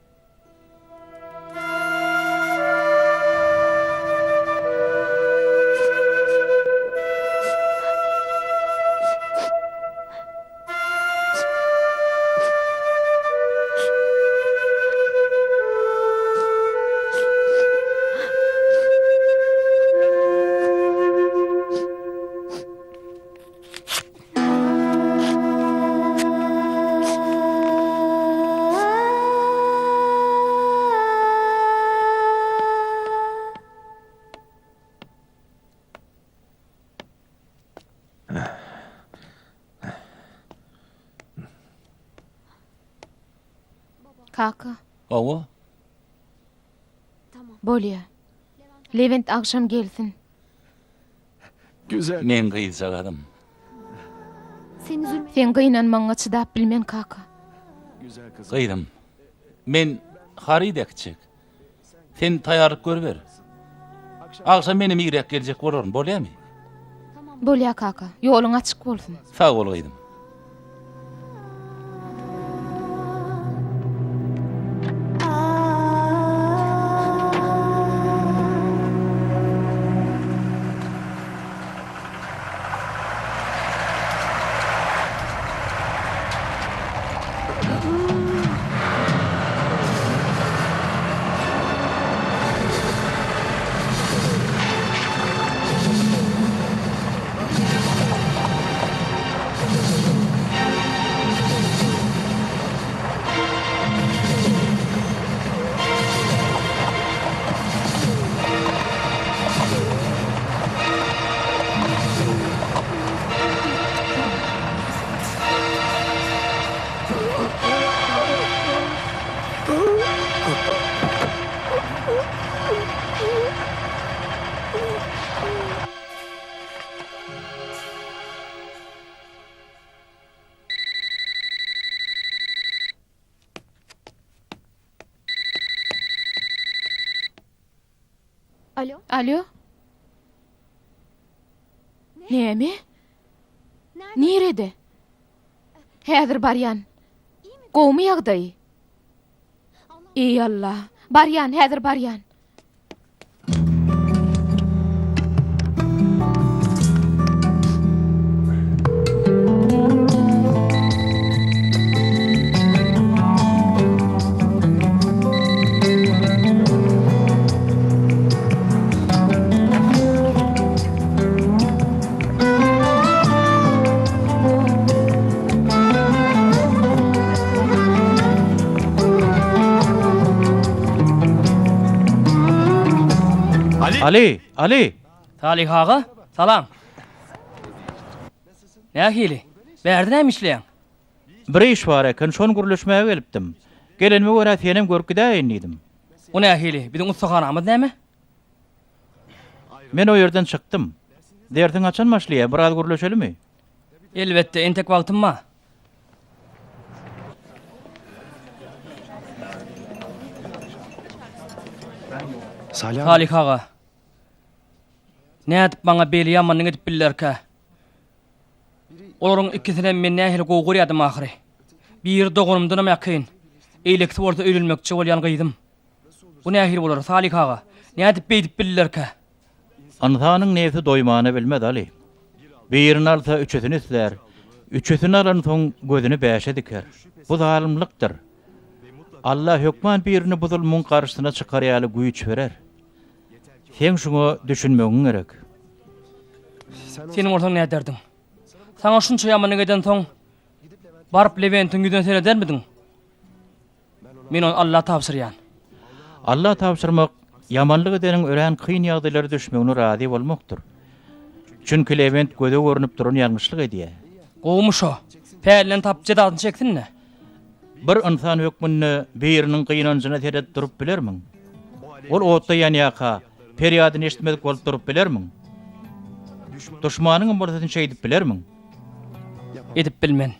Kaka. Hawa. Bolýa. Lewent agşam gelsin. Meň gyzjagazym. Seň gynanmagyňa çydap bilmen kaka. Gyzym, men haryt äkitjek. Sen taýýarlyk görüber. Agşam menem irräk geljek bolaryn, bolýamy? Bolýa kaka, ýoluň açyk bolsun. Sag bol gyzym. Alýo. Näme? Nirede? Häzir barýan. Gowumy ýagdaýy? Eý Alla, barýan, häzir barýan. Ali, Ali! Salyh aga, salam. Nähili? Bärde näme işleýäň? Bir iş bar eken, şony gürleşmäge gelipdim. Gelenime görä senem görüp gidäýin diýdim. O nähili? Biziň ussahanamyz näme? Men o ýerden çykdym. Dersiň haçan başlaýar, biraz gürleşelimi? Elbetde, entek wagtym bar. Salyh aga, nädip maňa beýle ýamanlyk edip billerkä? Olaryň ikisinem men nähili gowy görýärdim ahyry. Biri doganymdanam ýakyn, eýlekisi bolsa öýlenmekçi bolýan gyzym. Bu nähili bolar, Salyh aga? Nädip beýdip bildilerkä? Ynsanyň nebsi doýmana bilmez, Aly. Birini alsa, üçüsini islär. Üçüsini alansoň, gözüni bäşe diker. Bu zalymlykdyr. Alla hökman birini bu zulmuň garşysyna çykar ýaly güýç berer. Seň şuňa düşünmegiň gerek. Sen bolsaň näderdiň? Saňa şunça ýamanlyk edensoň, baryp Lewentiň ýüzüne seredermidiň? Men ony Alla tabşyrýan. Alla tabşyrmak, ýamanlyk edeniň örän kyn ýagdaýlara düşmegine razy bolmakdyr. Çünki Lewent göze görnüp duran ýalňyşlyk edýär. Gowumy şo? Pälinden tapyp jezasyny çeksin-dä. Bir ynsan hökmünde biriniň gynanjyna seredip durup bilermiň? Ol otda ýanýarka, perýadyny eşitmedik bolup durup bilermiň? Duşmanyňam bolsa sen şeýdip bilermiň? Edip bilmen.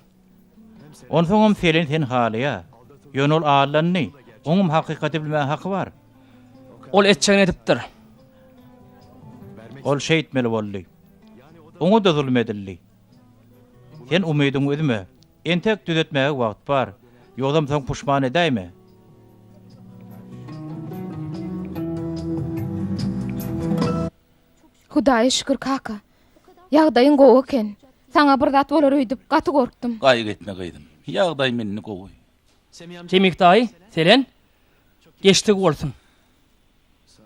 Onsoňam Selen seni halaýar. Ýöne ol aldandy. Oňam hakykaty bilmäge haky bar. Ol etjegini edipdir. Ol şeýtmeli boldy. Oňa-da zulum edildi. Sen umydyňy üzme. Entek düzetmäge wagt bar. Ýogsam soň puşman edäýme. Hudaýa şükür kaka. Ýagdaýyň gowy eken. Saňa bir zat bolar öýdüp gaty gorkdum. Gaýgy etme gyzym. Ýagdaýym indi gowy. Semih daýy, Selen, geçdigi bolsun.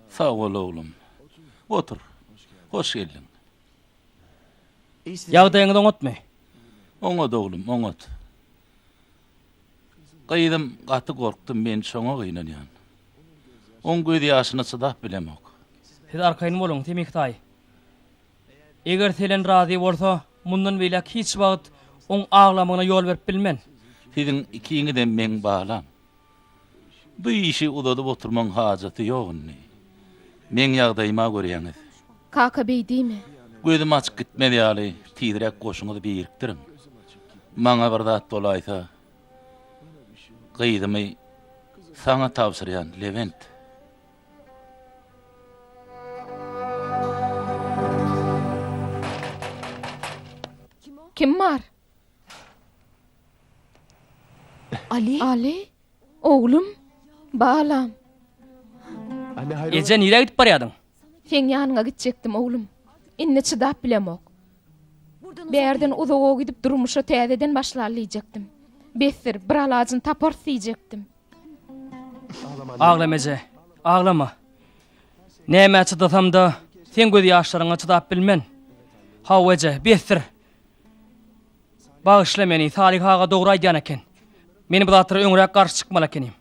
Sag bol oglum. Otur. Hoş geldiň. Ýagdaýyňyz oňatmy? Oňat oglum, oňat. Gyzym gaty gorkdum, men şoňa gynanýan. Oň gözýaşyna çydap bilemok. Siz arkaýyn boluň, Semih daýy. Eger Selen razy bolsa, mundan beýläk hiç wagt oň aglamagyna ýol berip bilmen. Siziň ikiňizem meň balam. Bu işi uzadyp oturmagyň hajaty ýok indi. Meň ýagdaýyma görýäňiz. Kaka beý diýme. Gözüm açyk gitmez ýaly tizräk goşuňyzy birikdiriň. Maňa bir zat bolaýsa. Gyzymy saňa tabşyrýan, Lewent. Kim bar? Ali. Ali, oglum, balam. Eje nirä gidip barýadyň? Seň ýanyňa gitjekdim, oglum. Indi çydap bilemok. Bärden uzaga gidip durmuşa täzeden başlaly diýjekdim. Besdir, bir alajyny taparys diýjekdim. Aglama eje, aglama. Nämä çydasam-da, seň gözýaşlaryňa çydap bilmen. Hawa eje, besdir. Bagyşla meni, Salyh aga dogry aýdýan eken. Men bu zatlara öňräk garşy çykmaly ekenim.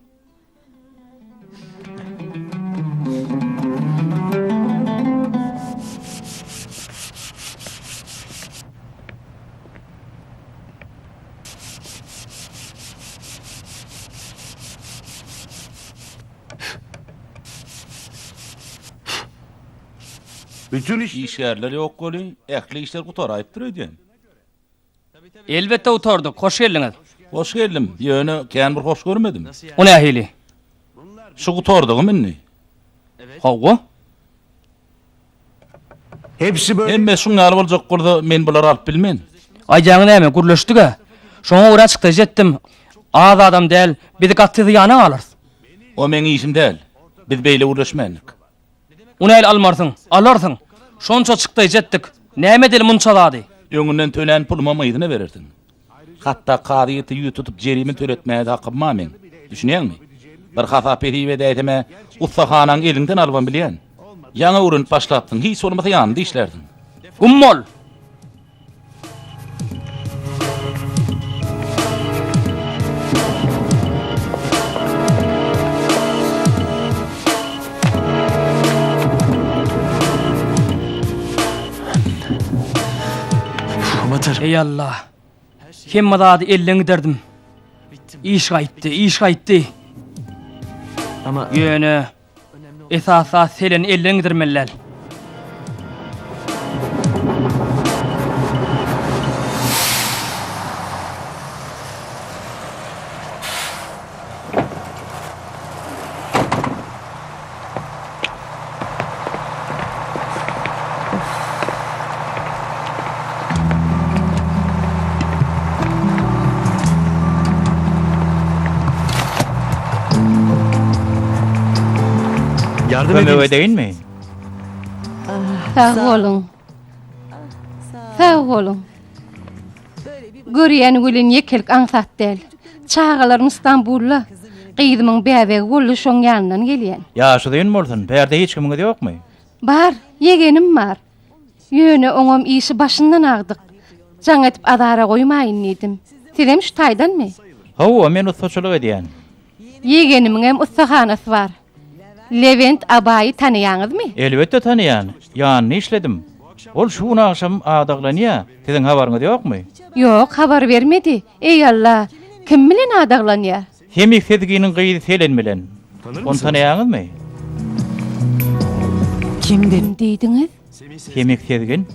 Işgärler ýok welin, ähli işler gutaraýypdyr öýdýän. Elbetde gutardyk. Hoş geldiňiz. Hoş geldim. Ýöne kän bir hoş görmedim. O nähili? Şu gutardygym indi. Hawa. Hemmesi şuň ýaly boljak bolsa, men bulary alyp bilmen. Aýdýaňy näme, gürleşdik-ä. Şoňa görä çykdajy etdim. Az adam däl, biz gaty zyýana galarys. O meň işim däl. Biz beýle gürleşmändik. O nähili almarsyň? Alarsyň. Şonça çykdaýjy etdik. Näme edeli munça zady? Öňünden tölän pulumam yzyna berersiň. Hatda kazyýete ýüz tutup jerime töletmäge-de hakym bar meň. Düşünýäňmi? Bir hasap-hesip edäýsem-ä, ussahanaňy eliňden alybam bilýän. Ýaňy öwrenip başlapsyň, hiç bolmasa ýanynda işlärsiň. Gum bol! Eý Alla! Hemme zady elden giderdim. Iş gaýtdy, iş gaýtdy. Ýöne Esasy zat Seleni elden gidirmeli däl. Kömek edeýinmi? Sag boluň. Sag boluň. Görýän welin ýekelik aňsat däl. Çagalarym Stambulda. Gyzymyň bäbegi boldy, şoň ýanyndan gelýän. Ýaşy uzyn bolsun. Bärde hiç kimiňiz ýokmy? Bar, ýegenim bar. Ýöne oňam işi başyndan agdyk. Jaň edip azara goýmaýyn diýdim. Sizem şu taýdanmy? Hawa, men ussaçylyk edýän. Ýegenimiňem ussahanasy bar. Lewent Abaýy tanaýaňyzmy? Elbetde tanaýan. Ýanynda işledim. Ol şu gün agşam adaglanýa. Siziň habaryňyz ýokmy? Ýok, habar bermedi. Eý Alla, kim bilen adaglanýa? Semih Sezginiň gyzy Selen bilen. Ony tanaýaňyzmy? Kim diýdiňiz? Semih Sezgin.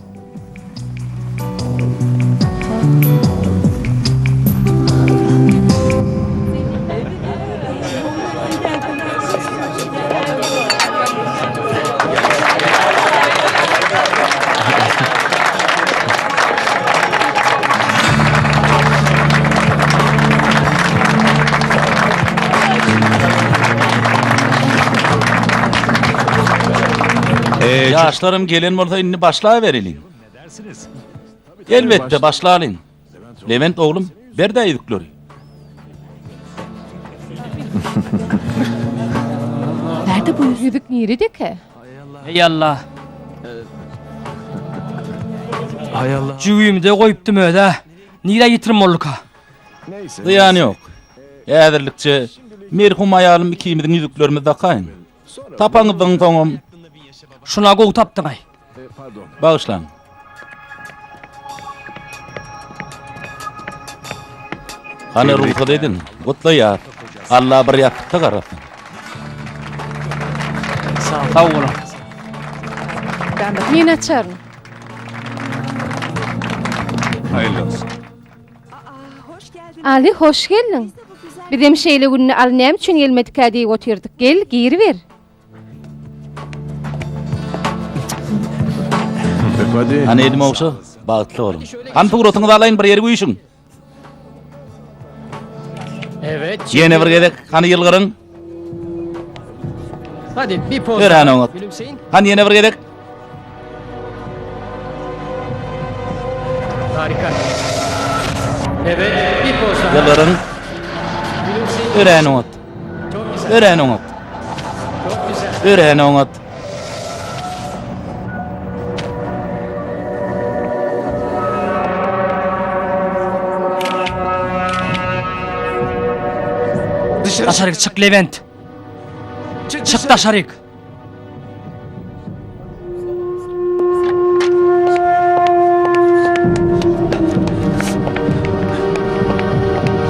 Ýaşlarym gelen bolsa indi başlabereliň. Elbetde başlalyň. Lewent oglum, ber-dä ýüzükleri. Närde bu ýüzük niredekä? Eý Alla. Jübimde goýupdym öz-ä. Nirä ýitirim bolduka? Zyýany ýok. Häzirlikçe merhum aýalym ikimiziň ýüzüklerimizi dakaýyn. Tapaňyzdan soňam. Şuna gowy tapdyň-aý. Bagyşlaň. Hany rugsat ediň, gutlaýas. Alla bir ýassykda garasyn. Sag boluň. Men açaryn. Haýyrly olsun. Ali hoş geldiň. Bizem şeýle günde Aly näme üçin gelmedikä diýip otyrdyk. Gel, giriber. Hany elim ogşa, bagtly boluň. Hany suratyňyzy alaýyn bir ýeri güýşüň. Ýene bir gezek hany ýylgyryň. Örän oňat. Hany ýene bir gezek. Ýylgyryň. Örän oňat. Örän oňat. Örän oňat. Daşaryk çyk Lewent. Çyk daşaryk.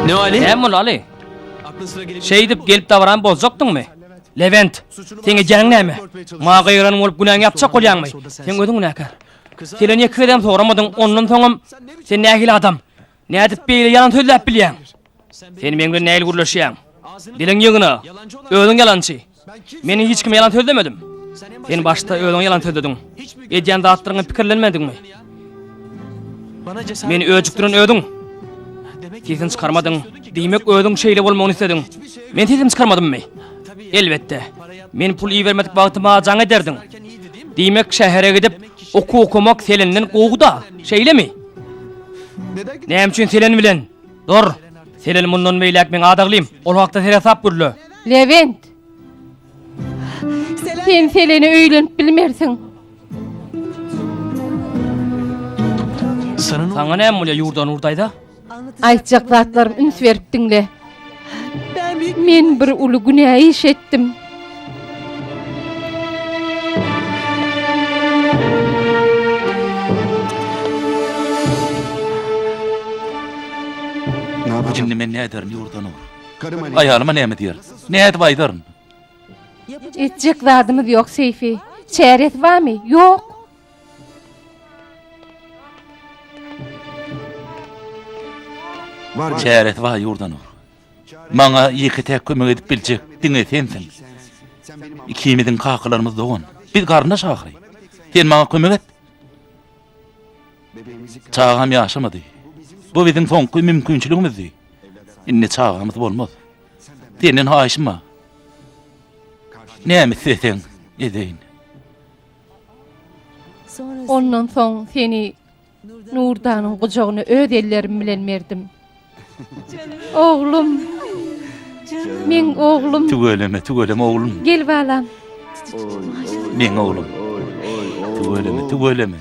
Ne Ali? Näme boldy Ali? Şeýdip gelip dabarany bozjakdyňmy? Lewent, seň edýäniň näme? Maňa gygyran bolup günäňi ýapjak bolýaňmy? Seň özüň günäkär. Selen ýeke gezegem soramadyň, ondan soňam sen nähili adam? Nädip beýle ýalan sözläp bilýäň? Sen meň bilen nähili gürleşýäň? Diliň ýygna, özüň ýalançy. Men hiç kime ýalan sözlemedim. Sen başda özüňe ýalan sözlediň. Edýän zatlaryňy pikirlenmediňmi? Meni öjükdiren özüň. Sesini çykarmadyň. Diýmek özüň şeýle bolmagyny islediň. Men sesimi çykarmadymmy? Elbetde. Men pul ibermedik wagty maňa jaň ederdiň. Diýmek şähere gidip okuw okamak Selenden gowy-da, şeýlemi? Näme üçin Selen bilen? Dur! Selen mundan beýläk meň adaglym. Ol hakda seresap gürle. Lewent! Sen Selene öýlenip bilmersiň. Saňa näme bolýar Ýurdanur daýza? Aýtjak zatlarymy üns berip diňle. Men bir uly günä iş etdim. Indi men näderin Ýurdanur? Aýalyma näme diýerin? Nädip aýdaryn? Etjek zadymyz ýok Seýfi. Çäresi barmy? Ýok. Çäresi bar Ýurdanur. Maňa ýeke-täk kömek edip biljek diňe sensiň. Ikimiziň kakalarymyz dogan. Biz garyndaş ahyry. Sen maňa kömek et. Çagam ýaşamady. Bu biziň soňky mümkinçiligimizdi. Indi çagamyz bolmaz. Senden haýyşym bar. Näme isleseň edeýin. Ondan soň seni Nurdanyň gujagyna öz ellerim bilen berdim. Oglum. Meň oglum. Tüweleme, tüweleme oglum. Gel balam. Meň oglum. Tüweleme, tüweleme.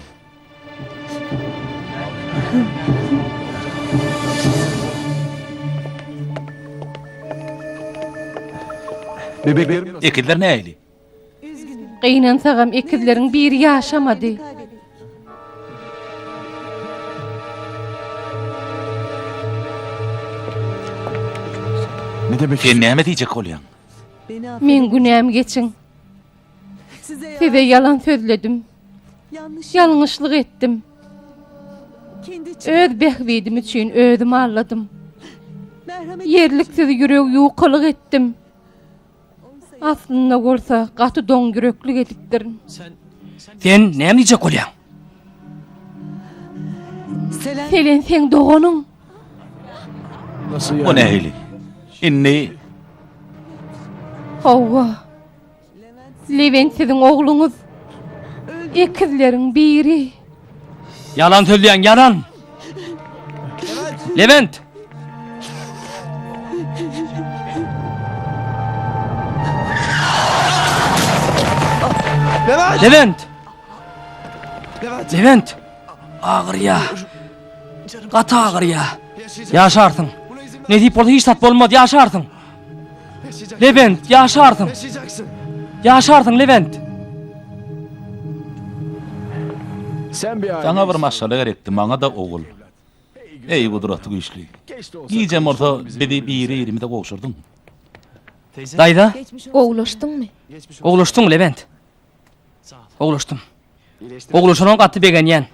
Ekizler nähili? Gynansagam ekizleriň biri ýaşamady. Sen näme diýjek bolýaň? Meň günämi geçiň. Size ýalan sözledim. Ýalňyşlyk etdim. Öz bähbidim üçin özüm alladym. Ýerliksiz ýürek ýukalyk etdim. Aslynda bolsa gaty doňýüreklik edipdirin. Sen näme diýjek bolýaň? Selen seň doganyň. O nähili? Indi Hawa. Lewent siziň ogluňyz. Ekizleriň biri. Ýalan sözleýäň, ýalan! Lewent! Lewent! Lewent! Agyrýa. Gaty agyrýa. Ýaşarsyň. Nesip bolsa hiç zat bolmaz, ýaşarsyň. Lewent, ýaşarsyň. Ýaşarsyň, Lewent. Saňa bir maşgala gerekdi, maňa-da ogul. Eý, gudraty güýçli. Gijem bolsa bizi biri-birimize gowşurdyň. Daýza? Gowulaşdyňmy? Gowulaşdyň, Lewent. Gowulaşdym. Gowulaşanyma gaty begenýän.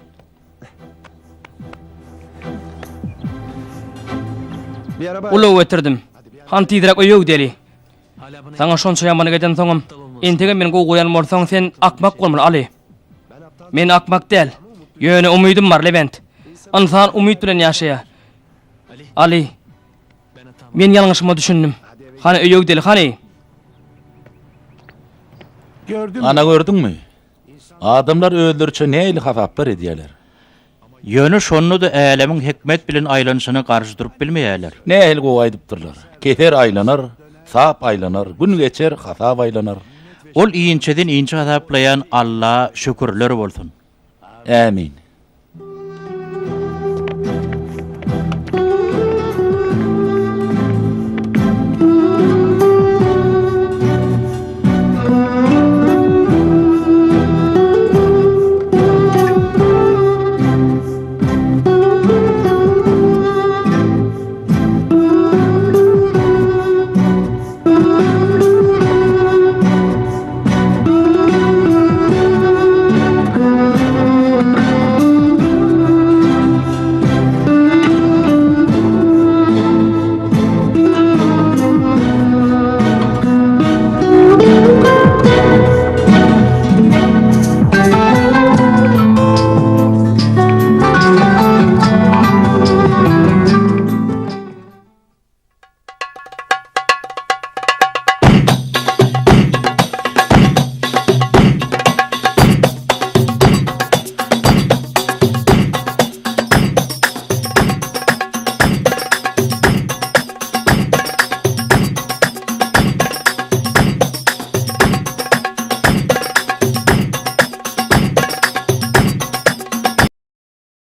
Ulag getirdim. Hany tizräk öýe gideli. Saňa şonça ýamanlyk edensoňam, entegem meni gowy görýän bolsaň, sen akmak bolmaly, Aly. Men akmak däl. Ýöne umydym bar, Lewent. Ynsan umyt bilen ýaşaýar. Aly, men ýalňyşyma düşündim. Hany öýe gideli, hany! Ana gördüňmi? Adamlar özleriçe nähili hasaplar edýärler. Ýöne şonda-da älemiň hikmet bilen aýlanyşyna garşy durup bilmeýärler. Nähili gowy aýdypdyrlar. Keser aýlanar, sap aýlanar, gün geçer, hasap aýlanar. Ol inçeden inçe hasaplaýan Alla şükürler bolsun. Ämin.